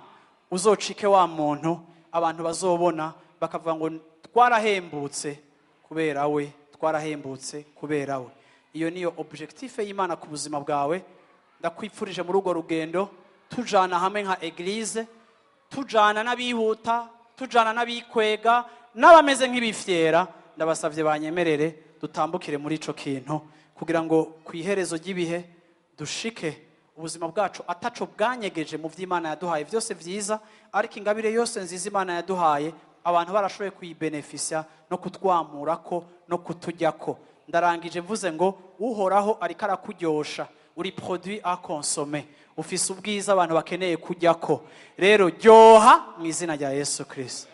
uzocike wa muntu. Abantu bazobona bakavuga ngo twarahembutse kubera we, twarahembutse kubera we. Iyo niyo objectif y'Imana ku buzima bwawe. Ndakwipfurije muri urwo rugendo tujana hamwe nka église, tujana n'abihuta, tujana n'abikwega, n'abameze nk'ibifyera. Ndabasabye banyemerere dutambukire muri ico kintu kugira ngo ku iherezo ry'ibihe dushike ubuzima bwacu ataco bwanyegeje mu vy'Imana yaduhaye vyose vyiza, ariko ingabire yose nziza Imana yaduhaye abantu barashoboye kuyibenefisya no kutwamurako no kutujyako. Ndarangije mvuze ngo Uhoraho ariko arakuryosha, uri produit à consommer, ufise ubwiza abantu bakeneye kujyako. Rero ryoha mu izina rya Yesu Kristo,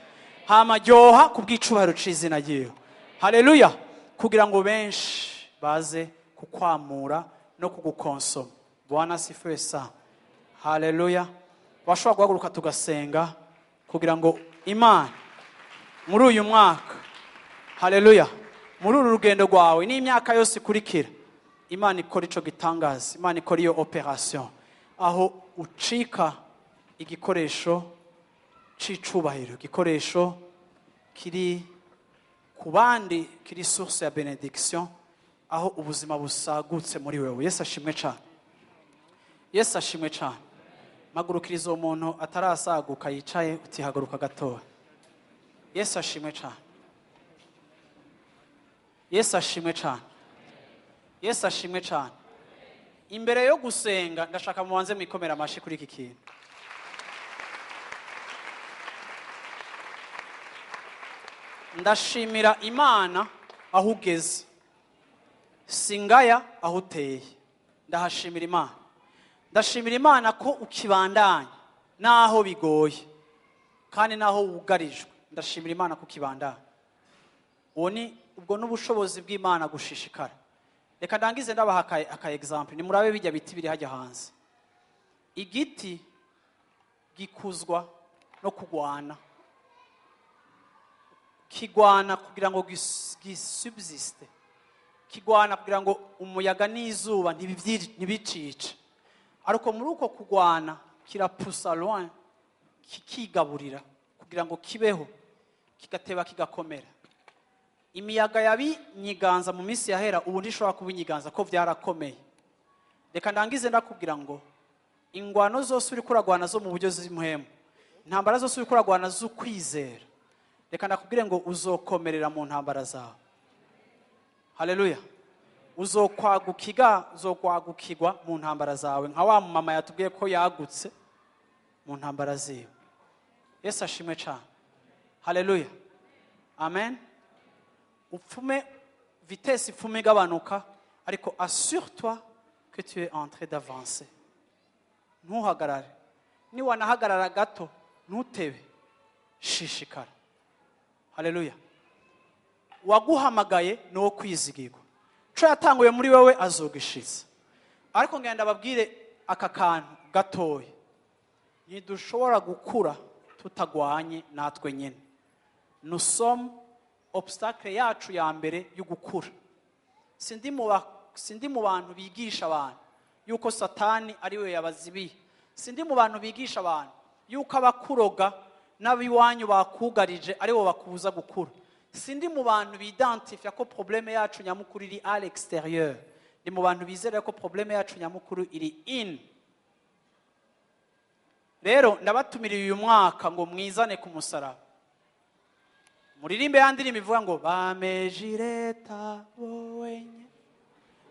hama ryoha ku bw'icubahiro c'izina ryiwe. Haleluya! Kugira ngo benshi baze kukwamura no kugukonsoma. Bwana asifiwe sana. Haleluya! Bashobora guhaguruka tugasenga kugira ngo Imana muri uyu mwaka, haleluya, muri uru rugendo rwawe n'imyaka yose ikurikira, Imana ikora ico gitangaza, Imana ikora iyo opération aho ucika igikoresho c'icubahiro, igikoresho kiri ku bandi, kiri source ya bénédiction, aho ubuzima busagutse muri wewe. Yesu ashimwe cyane, Yesu ashimwe cyane. Magurukiriza uwo muntu atarasaguka yicaye, utihaguruka gatoya. Yesu ashimwe cyane, Yesu ashimwe cyane, Yesu ashimwe cyane. Imbere yo gusenga ndashaka mubanze mwikomera amashi kuri iki kintu. Ndashimira Imana aho ugeze, singaya aho uteye, ndahashimira Imana. Ndashimira Imana ko ukibandanya naho bigoye kandi naho wugarijwe. Ndashimira Imana ko ukibandanya. Uwo ni ubwo n'ubushobozi bw'Imana gushishikara. Reka ndangize ndabaha aka example. Nimurabe bijya biti biri hajya hanze. Igiti gikuzwa no kugwana, kigwana kugira ngo gisubsiste, kigwana kugira ngo umuyaga n'izuba ntibicice. Ariko muri uko kugwana kirapusa loin, kikigaburira kugira ngo kibeho, kigateba kigakomera. Imiyaga yabinyiganza mu minsi yahera ubu ntishobora kubinyiganza ko byarakomeye. Reka ndangize ndakubwira ngo ingwano zose uri kuragwana zo mu buryo z'imuhemu, intambara zose uri kuragwana z'ukwizera, reka ndakubwire ngo uzokomerera mu ntambara zawe. Haleluya! Uzokwagukiga, uzokwagukirwa mu ntambara zawe nka wa mama yatubwiye ko yagutse mu ntambara ziwe. Yesu ashimwe cyane. Haleluya, amen. Upfume vitesse ipfume igabanuka, ariko assure-toi que tu es en train d'avancer. Ntuhagarare, niwanahagarara gato ntutebe, shishikara. Haleluya! Waguhamagaye ni uwo kwizigirwa, co yatanguye muri wewe azogishiza. Ariko ngenda babwire aka kantu gatoya: ntidushobora gukura tutagwanye natwe nyene. Nous sommes obstacle yacu ya mbere yo gukura. Sindi mu bantu bigisha abantu yuko Satani ari we yabazibiye. Sindi mu bantu bigisha abantu yuko abakuroga n'abiwanyu bakugarije ari bo bakubuza gukura. Sindi mu bantu bidentifia ko problème yacu nyamukuru iri à l'extérieur. Ndi mu bantu bizera ko problème yacu nyamukuru iri in. Rero ndabatumiriye uyu mwaka ngo mwizane ku musaraba, muririmbe ya ndirimbo ivuga ngo bamejireta wenye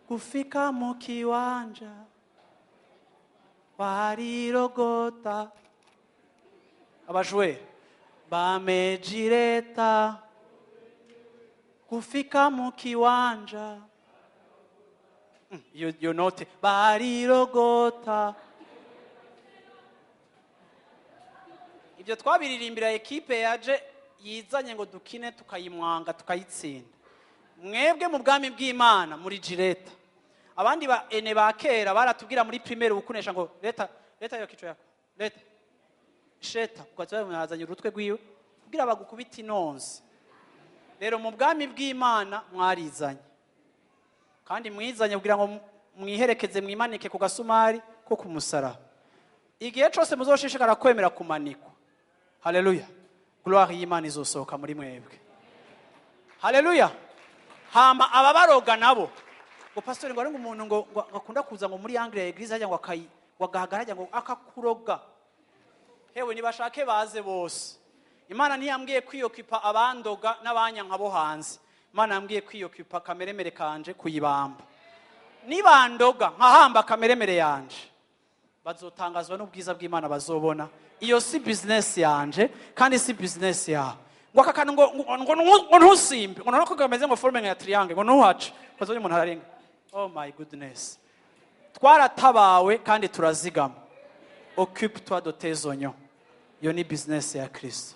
kufika mu kiwanja warirogota. Abajwere bamejireta kufika mu kiwanja, iyo note barirogota. Ibyo twabiririmbira ekipe yaje yizanye ngo dukine, tukayimwanga tukayitsinda. Mwebwe mu bwami bw'Imana muri jireta. Abandi ba ene ba kera baratubwira muri primaire ukunesha ngo leta leta yo kichwa yako leta sheta, ukazoya mwazanye urutwe rwiwe kugira bagukubita inonzi. Rero mu bwami bw'Imana mwarizanye, kandi mwizanye kugira ngo mwiherekeze, mwimanike ku gasumari ko ku musaraba. Igihe cyose muzoshishikara kwemera kumanikwa, haleluya. Gloire y'Imana izosohoka muri mwebwe. Haleluya. Hama ababaroga nabo ngo pastor, ngo ari umuntu ngo akunda kuza ngo muri angle ya église hajya, ngo akayi, ngo agahagara hajya, ngo akakuroga. Hewe, nibashake baze bose. Imana ntiyambwiye kwiyokipa abandoga n'abanyanka bo hanze. Imana yambwiye kwiyokipa kameremere kanje, kuyibamba. Nibandoga nkahamba kameremere yanje, bazotangazwa n'ubwiza bw'Imana bazobona. Iyo si business yanje kandi si business yawe. Ngo aka kantu ngo ntusimbe, ngo noneho ko kameze ngo forme ya triangle, ngo ntuhace, kozo umuntu ararenga. Oh my goodness! Twaratabawe kandi turazigama. Occupe toi de tes oignons, iyo ni business ya Kristo.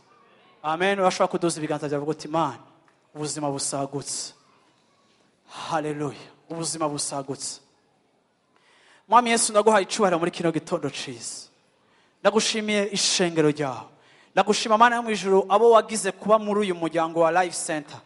Amen. Urashobora kuduza ibiganza byawe uti: "Imana, ubuzima busagutse." Haleluya, ubuzima busagutse. Mwami Yesu, ndaguhaye icyubahiro muri kino gitondo ciza. Ndagushimiye ishengero ryawe. Ndagushima, Mana yo mu ijuru, abo wagize kuba muri uyu muryango wa Life Center,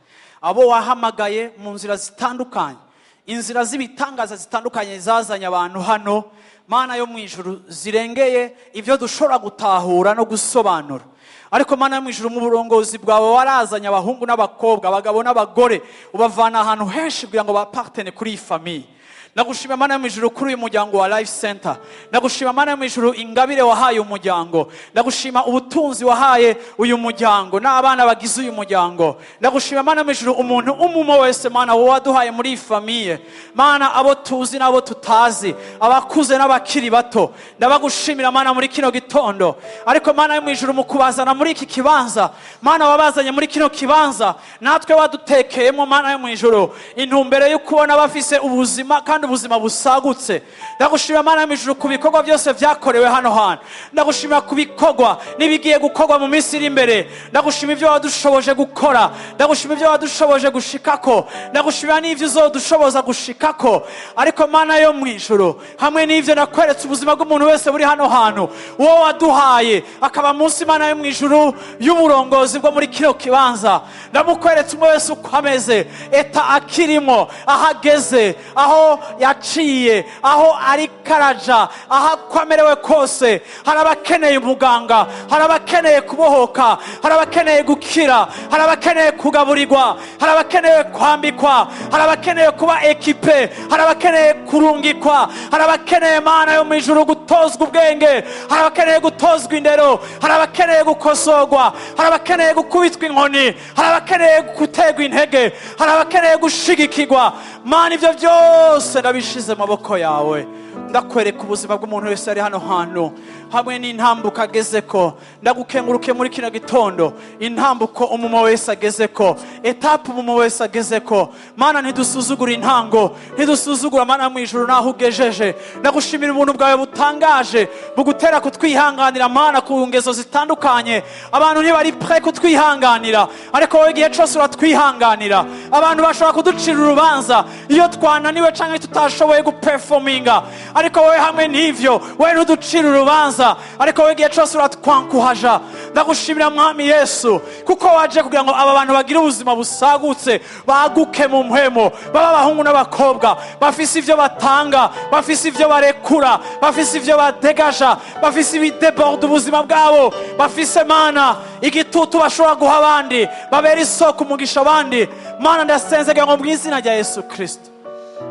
abo wahamagaye mu nzira zitandukanye, inzira z'ibitangaza zitandukanye zazanye abantu hano, Mana yo mu ijuru, zirengeye ibyo dushobora gutahura no gusobanura. Ariko Mana yo mu ijuru, mu burongozi bwawe warazanye abahungu n'abakobwa, abagabo n'abagore, ubavana ahantu henshi kugira ngo bapartene kuri iyi famille. Ndagushima, Mana yo mu ijuru, kuri uyu muryango wa Life Center. Ndagushima, Mana yo mu ijuru, ingabire wahaye umuryango. Ndagushima ubutunzi wahaye uyu muryango n'abana bagize uyu muryango. Ndagushima, Mana yo mu ijuru, umuntu umumo wese, Mana, wowe waduhaye muri iyi famille, Mana, abo tuzi n'abo tutazi, abakuze n'abakiri bato, ndabagushimira, Mana, muri kino gitondo. Ariko Mana yo mu ijuru, mu kubazana muri iki kibanza, Mana, wabazanye muri kino kibanza natwe wadutekeyemo, Mana yo mu ijuru, intumbero yo kubona bafise ubuzima kandi ubuzima busagutse. Ndagushimira, Mana yo mu ijuru, ku bikorwa byose byakorewe hano hantu. Ndagushimira ku bikorwa n'ibigiye gukorwa mu minsi iri imbere. Ndagushima ibyo wadushoboje gukora, ndagushima ibyo wadushoboje gushikako, ndagushimira n'ibyo uzodushoboza gushikako. Ariko Mana yo mu ijuru, hamwe n'ibyo nakweretse ubuzima bw'umuntu wese buri hano hantu, uwo waduhaye akaba munsi, Mana yo mu ijuru, y'uburongozi bwo muri kino kibanza, ndamukweretse umwe wese uko ameze, état akirimo, aho ageze, aho yaciye, aho ari karaja, aho uko amerewe kose. Hari abakeneye umuganga, hari abakeneye kubohoka, hari abakeneye gukira, hari abakeneye kugaburirwa, hari abakeneye kwambikwa, hari abakeneye kuba équipé, hari abakeneye kurungikwa, hari abakeneye, Mana yo mu ijuru, gutozwa ubwenge, hari abakeneye gutozwa indero, hari abakeneye gukosorwa, hari abakeneye gukubitwa inkoni, hari abakeneye guterwa intege, hari abakeneye gushigikirwa. Mana, ibyo byose ndabishize mu maboko yawe. Ndakwereka ubuzima bw'umuntu wese ari hano hantu hamwe n'intambuko ageze ko. Ndagukenguruke muri kino gitondo, intambuko umuma wese ageze ko, étape umuma wese ageze ko. Mana, ntidusuzugura intango, ntidusuzugura, Mana mu ijuru, naho ugejeje. Ndagushimira ubuntu bwawe butangaje bugutera kutwihanganira, Mana, ku ngezo zitandukanye. Abantu ntibari prêts kutwihanganira, ariko wowe igihe cyose uratwihanganira. Abantu bashobora kuducira urubanza iyo twananiwe cyangwa tutashoboye guperforminga, ariko wowe hamwe n'ivyo, wowe ntuducira urubanza, ariko wowe igihe cyose uratwankuhaja. Ndagushimira, Mwami Yesu, kuko waje kugira ngo aba bantu bagire ubuzima busagutse, baguke mu mpwemo, babe abahungu n'abakobwa bafise ivyo batanga, bafise ivyo barekura, bafise ivyo badegaja, bafise ibideborde ubuzima bwabo, bafise, Mana, igitutu bashobora guha abandi, babera isoko umugisha abandi. Mana, ndasenze kugira ngo mu izina rya Yesu Kristo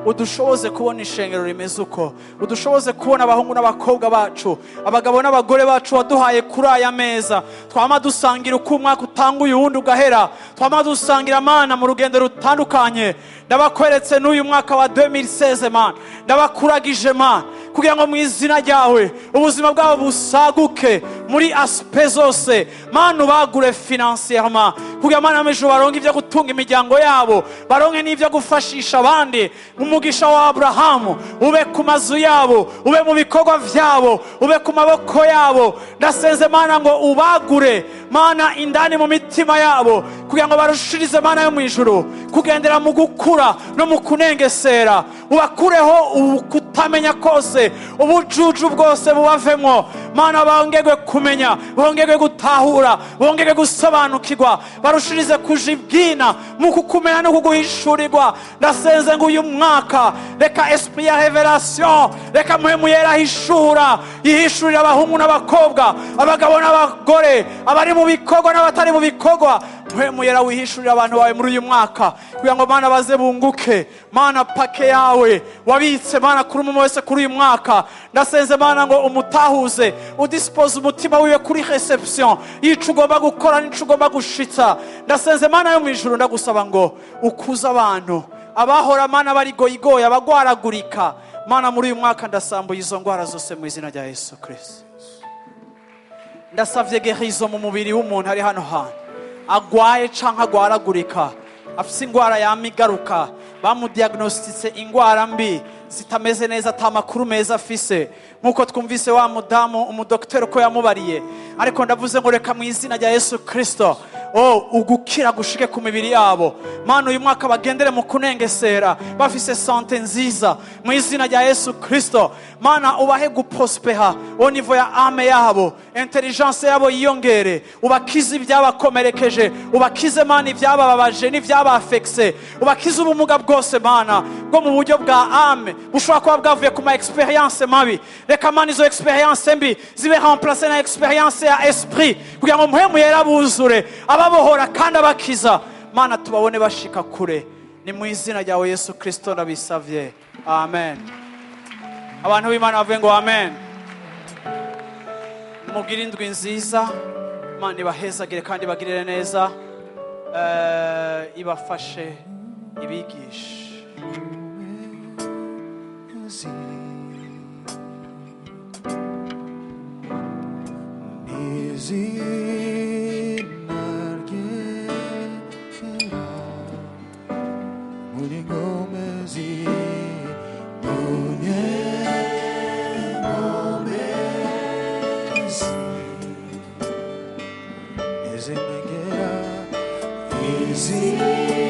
udushoboze kubona ishengero rimeze uko, udushoboze kubona abahungu n'abakobwa bacu, abagabo n'abagore bacu waduhaye kuri aya meza twama dusangira uko umwaka utanguye uwundi ugahera, twama dusangira, Mana, mu rugendo rutandukanye. Ndabakweretse n'uyu mwaka wa 2016, Mana. Ndabakuragije, Mana, kugira ngo mu izina ryawe ubuzima bwabo busaguke muri aspects zose. Mana, ubagure financièrement kugira, Mana, mu ijuru baronke ibyo gutunga imiryango yabo, baronke n'ibyo gufashisha abandi. Umugisha wa Aburahamu ube ku mazu yabo, ube mu bikorwa vyabo, ube ku maboko yabo. Ndasenze, Mana, ngo ubagure, Mana, indani mu mitima yabo kugira ngo barushirize, Mana yo mu ijuru. Kugendera mu gukura no mu kunengesera. Ubakureho kutamenya kose, ubujuju bwose bubavemo. Mana, bongegwe kumenya, bongegwe gutahura, bongegwe gusobanukirwa, barushirize kuja ibwina mu kukumenya no kuguhishurirwa. Ndasenze ngo uyu mwaka reka esprit ya révélation, reka Mpwemu Yera ahishura, yihishurira abahungu n'abakobwa, abagabo n'abagore, abari mu bikorwa n'abatari mu bikorwa. Mpwemu Yera wihishurira abantu bawe muri uyu mwaka, kugira ngo, Mana, baze bunguke, Mana, paquet yawe wabitse, Mana, kuri umwe wese kuri uyu mwaka. Ndasenze, Mana, ngo umutahuze, udispose umutima wiwe kuri réception y'ico ugomba gukora n'ico ugomba gushitsa. Ndasenze, Mana yo mu ijuru, ndagusaba ngo ukuze abantu abahora, Mana, barigoyigoye, abagwaragurika. Mana, muri uyu mwaka ndasambuye izo ndwara zose mu izina rya Yesu Kristo. Ndasavye guérison mu mubiri w'umuntu ari hano hantu agwaye canke agwaragurika, afise ingwara yama igaruka, bamudiagnostitse ingwara mbi zitameze neza, ata makuru meza afise, nk'uko twumvise wa mudamu umudokiteri uko yamubariye. Ariko ndavuze ngo reka mu izina rya Yesu Kristo, oh, ugukira gushike ku mibiri yabo. Mana, uyu mwaka bagendere mu kunengesera, bafise santé nziza mu izina rya Yesu Kristo. Mana, ubahe guprospera au niveau ya âme yabo, intelligence yabo yiyongere. Ubakize ibyabakomerekeje, ubakize, Mana, ibyabababaje n'ibyabafekise, ubakize ubumuga bwose, Mana, bwo mu buryo bwa âme bushobora kuba bwavuye ku ma expérience mabi. Reka, Mana, izo expérience mbi zibe remplacées na expérience ya esprit, kugira ngo Mpwemu Yera buzure, ababohora kandi abakiza. Mana, tubabone bashika kure. Ni mu izina ryawe Yesu Kristo ndabisavye, amen. Abantu b'Imana bavuye ngo amen. Mugire indwi nziza. Imana ibahezagire kandi ibagirire neza, ibafashe, ibigishe. Izina ryera muri ngomezi munye ngomezi izina ryera izina.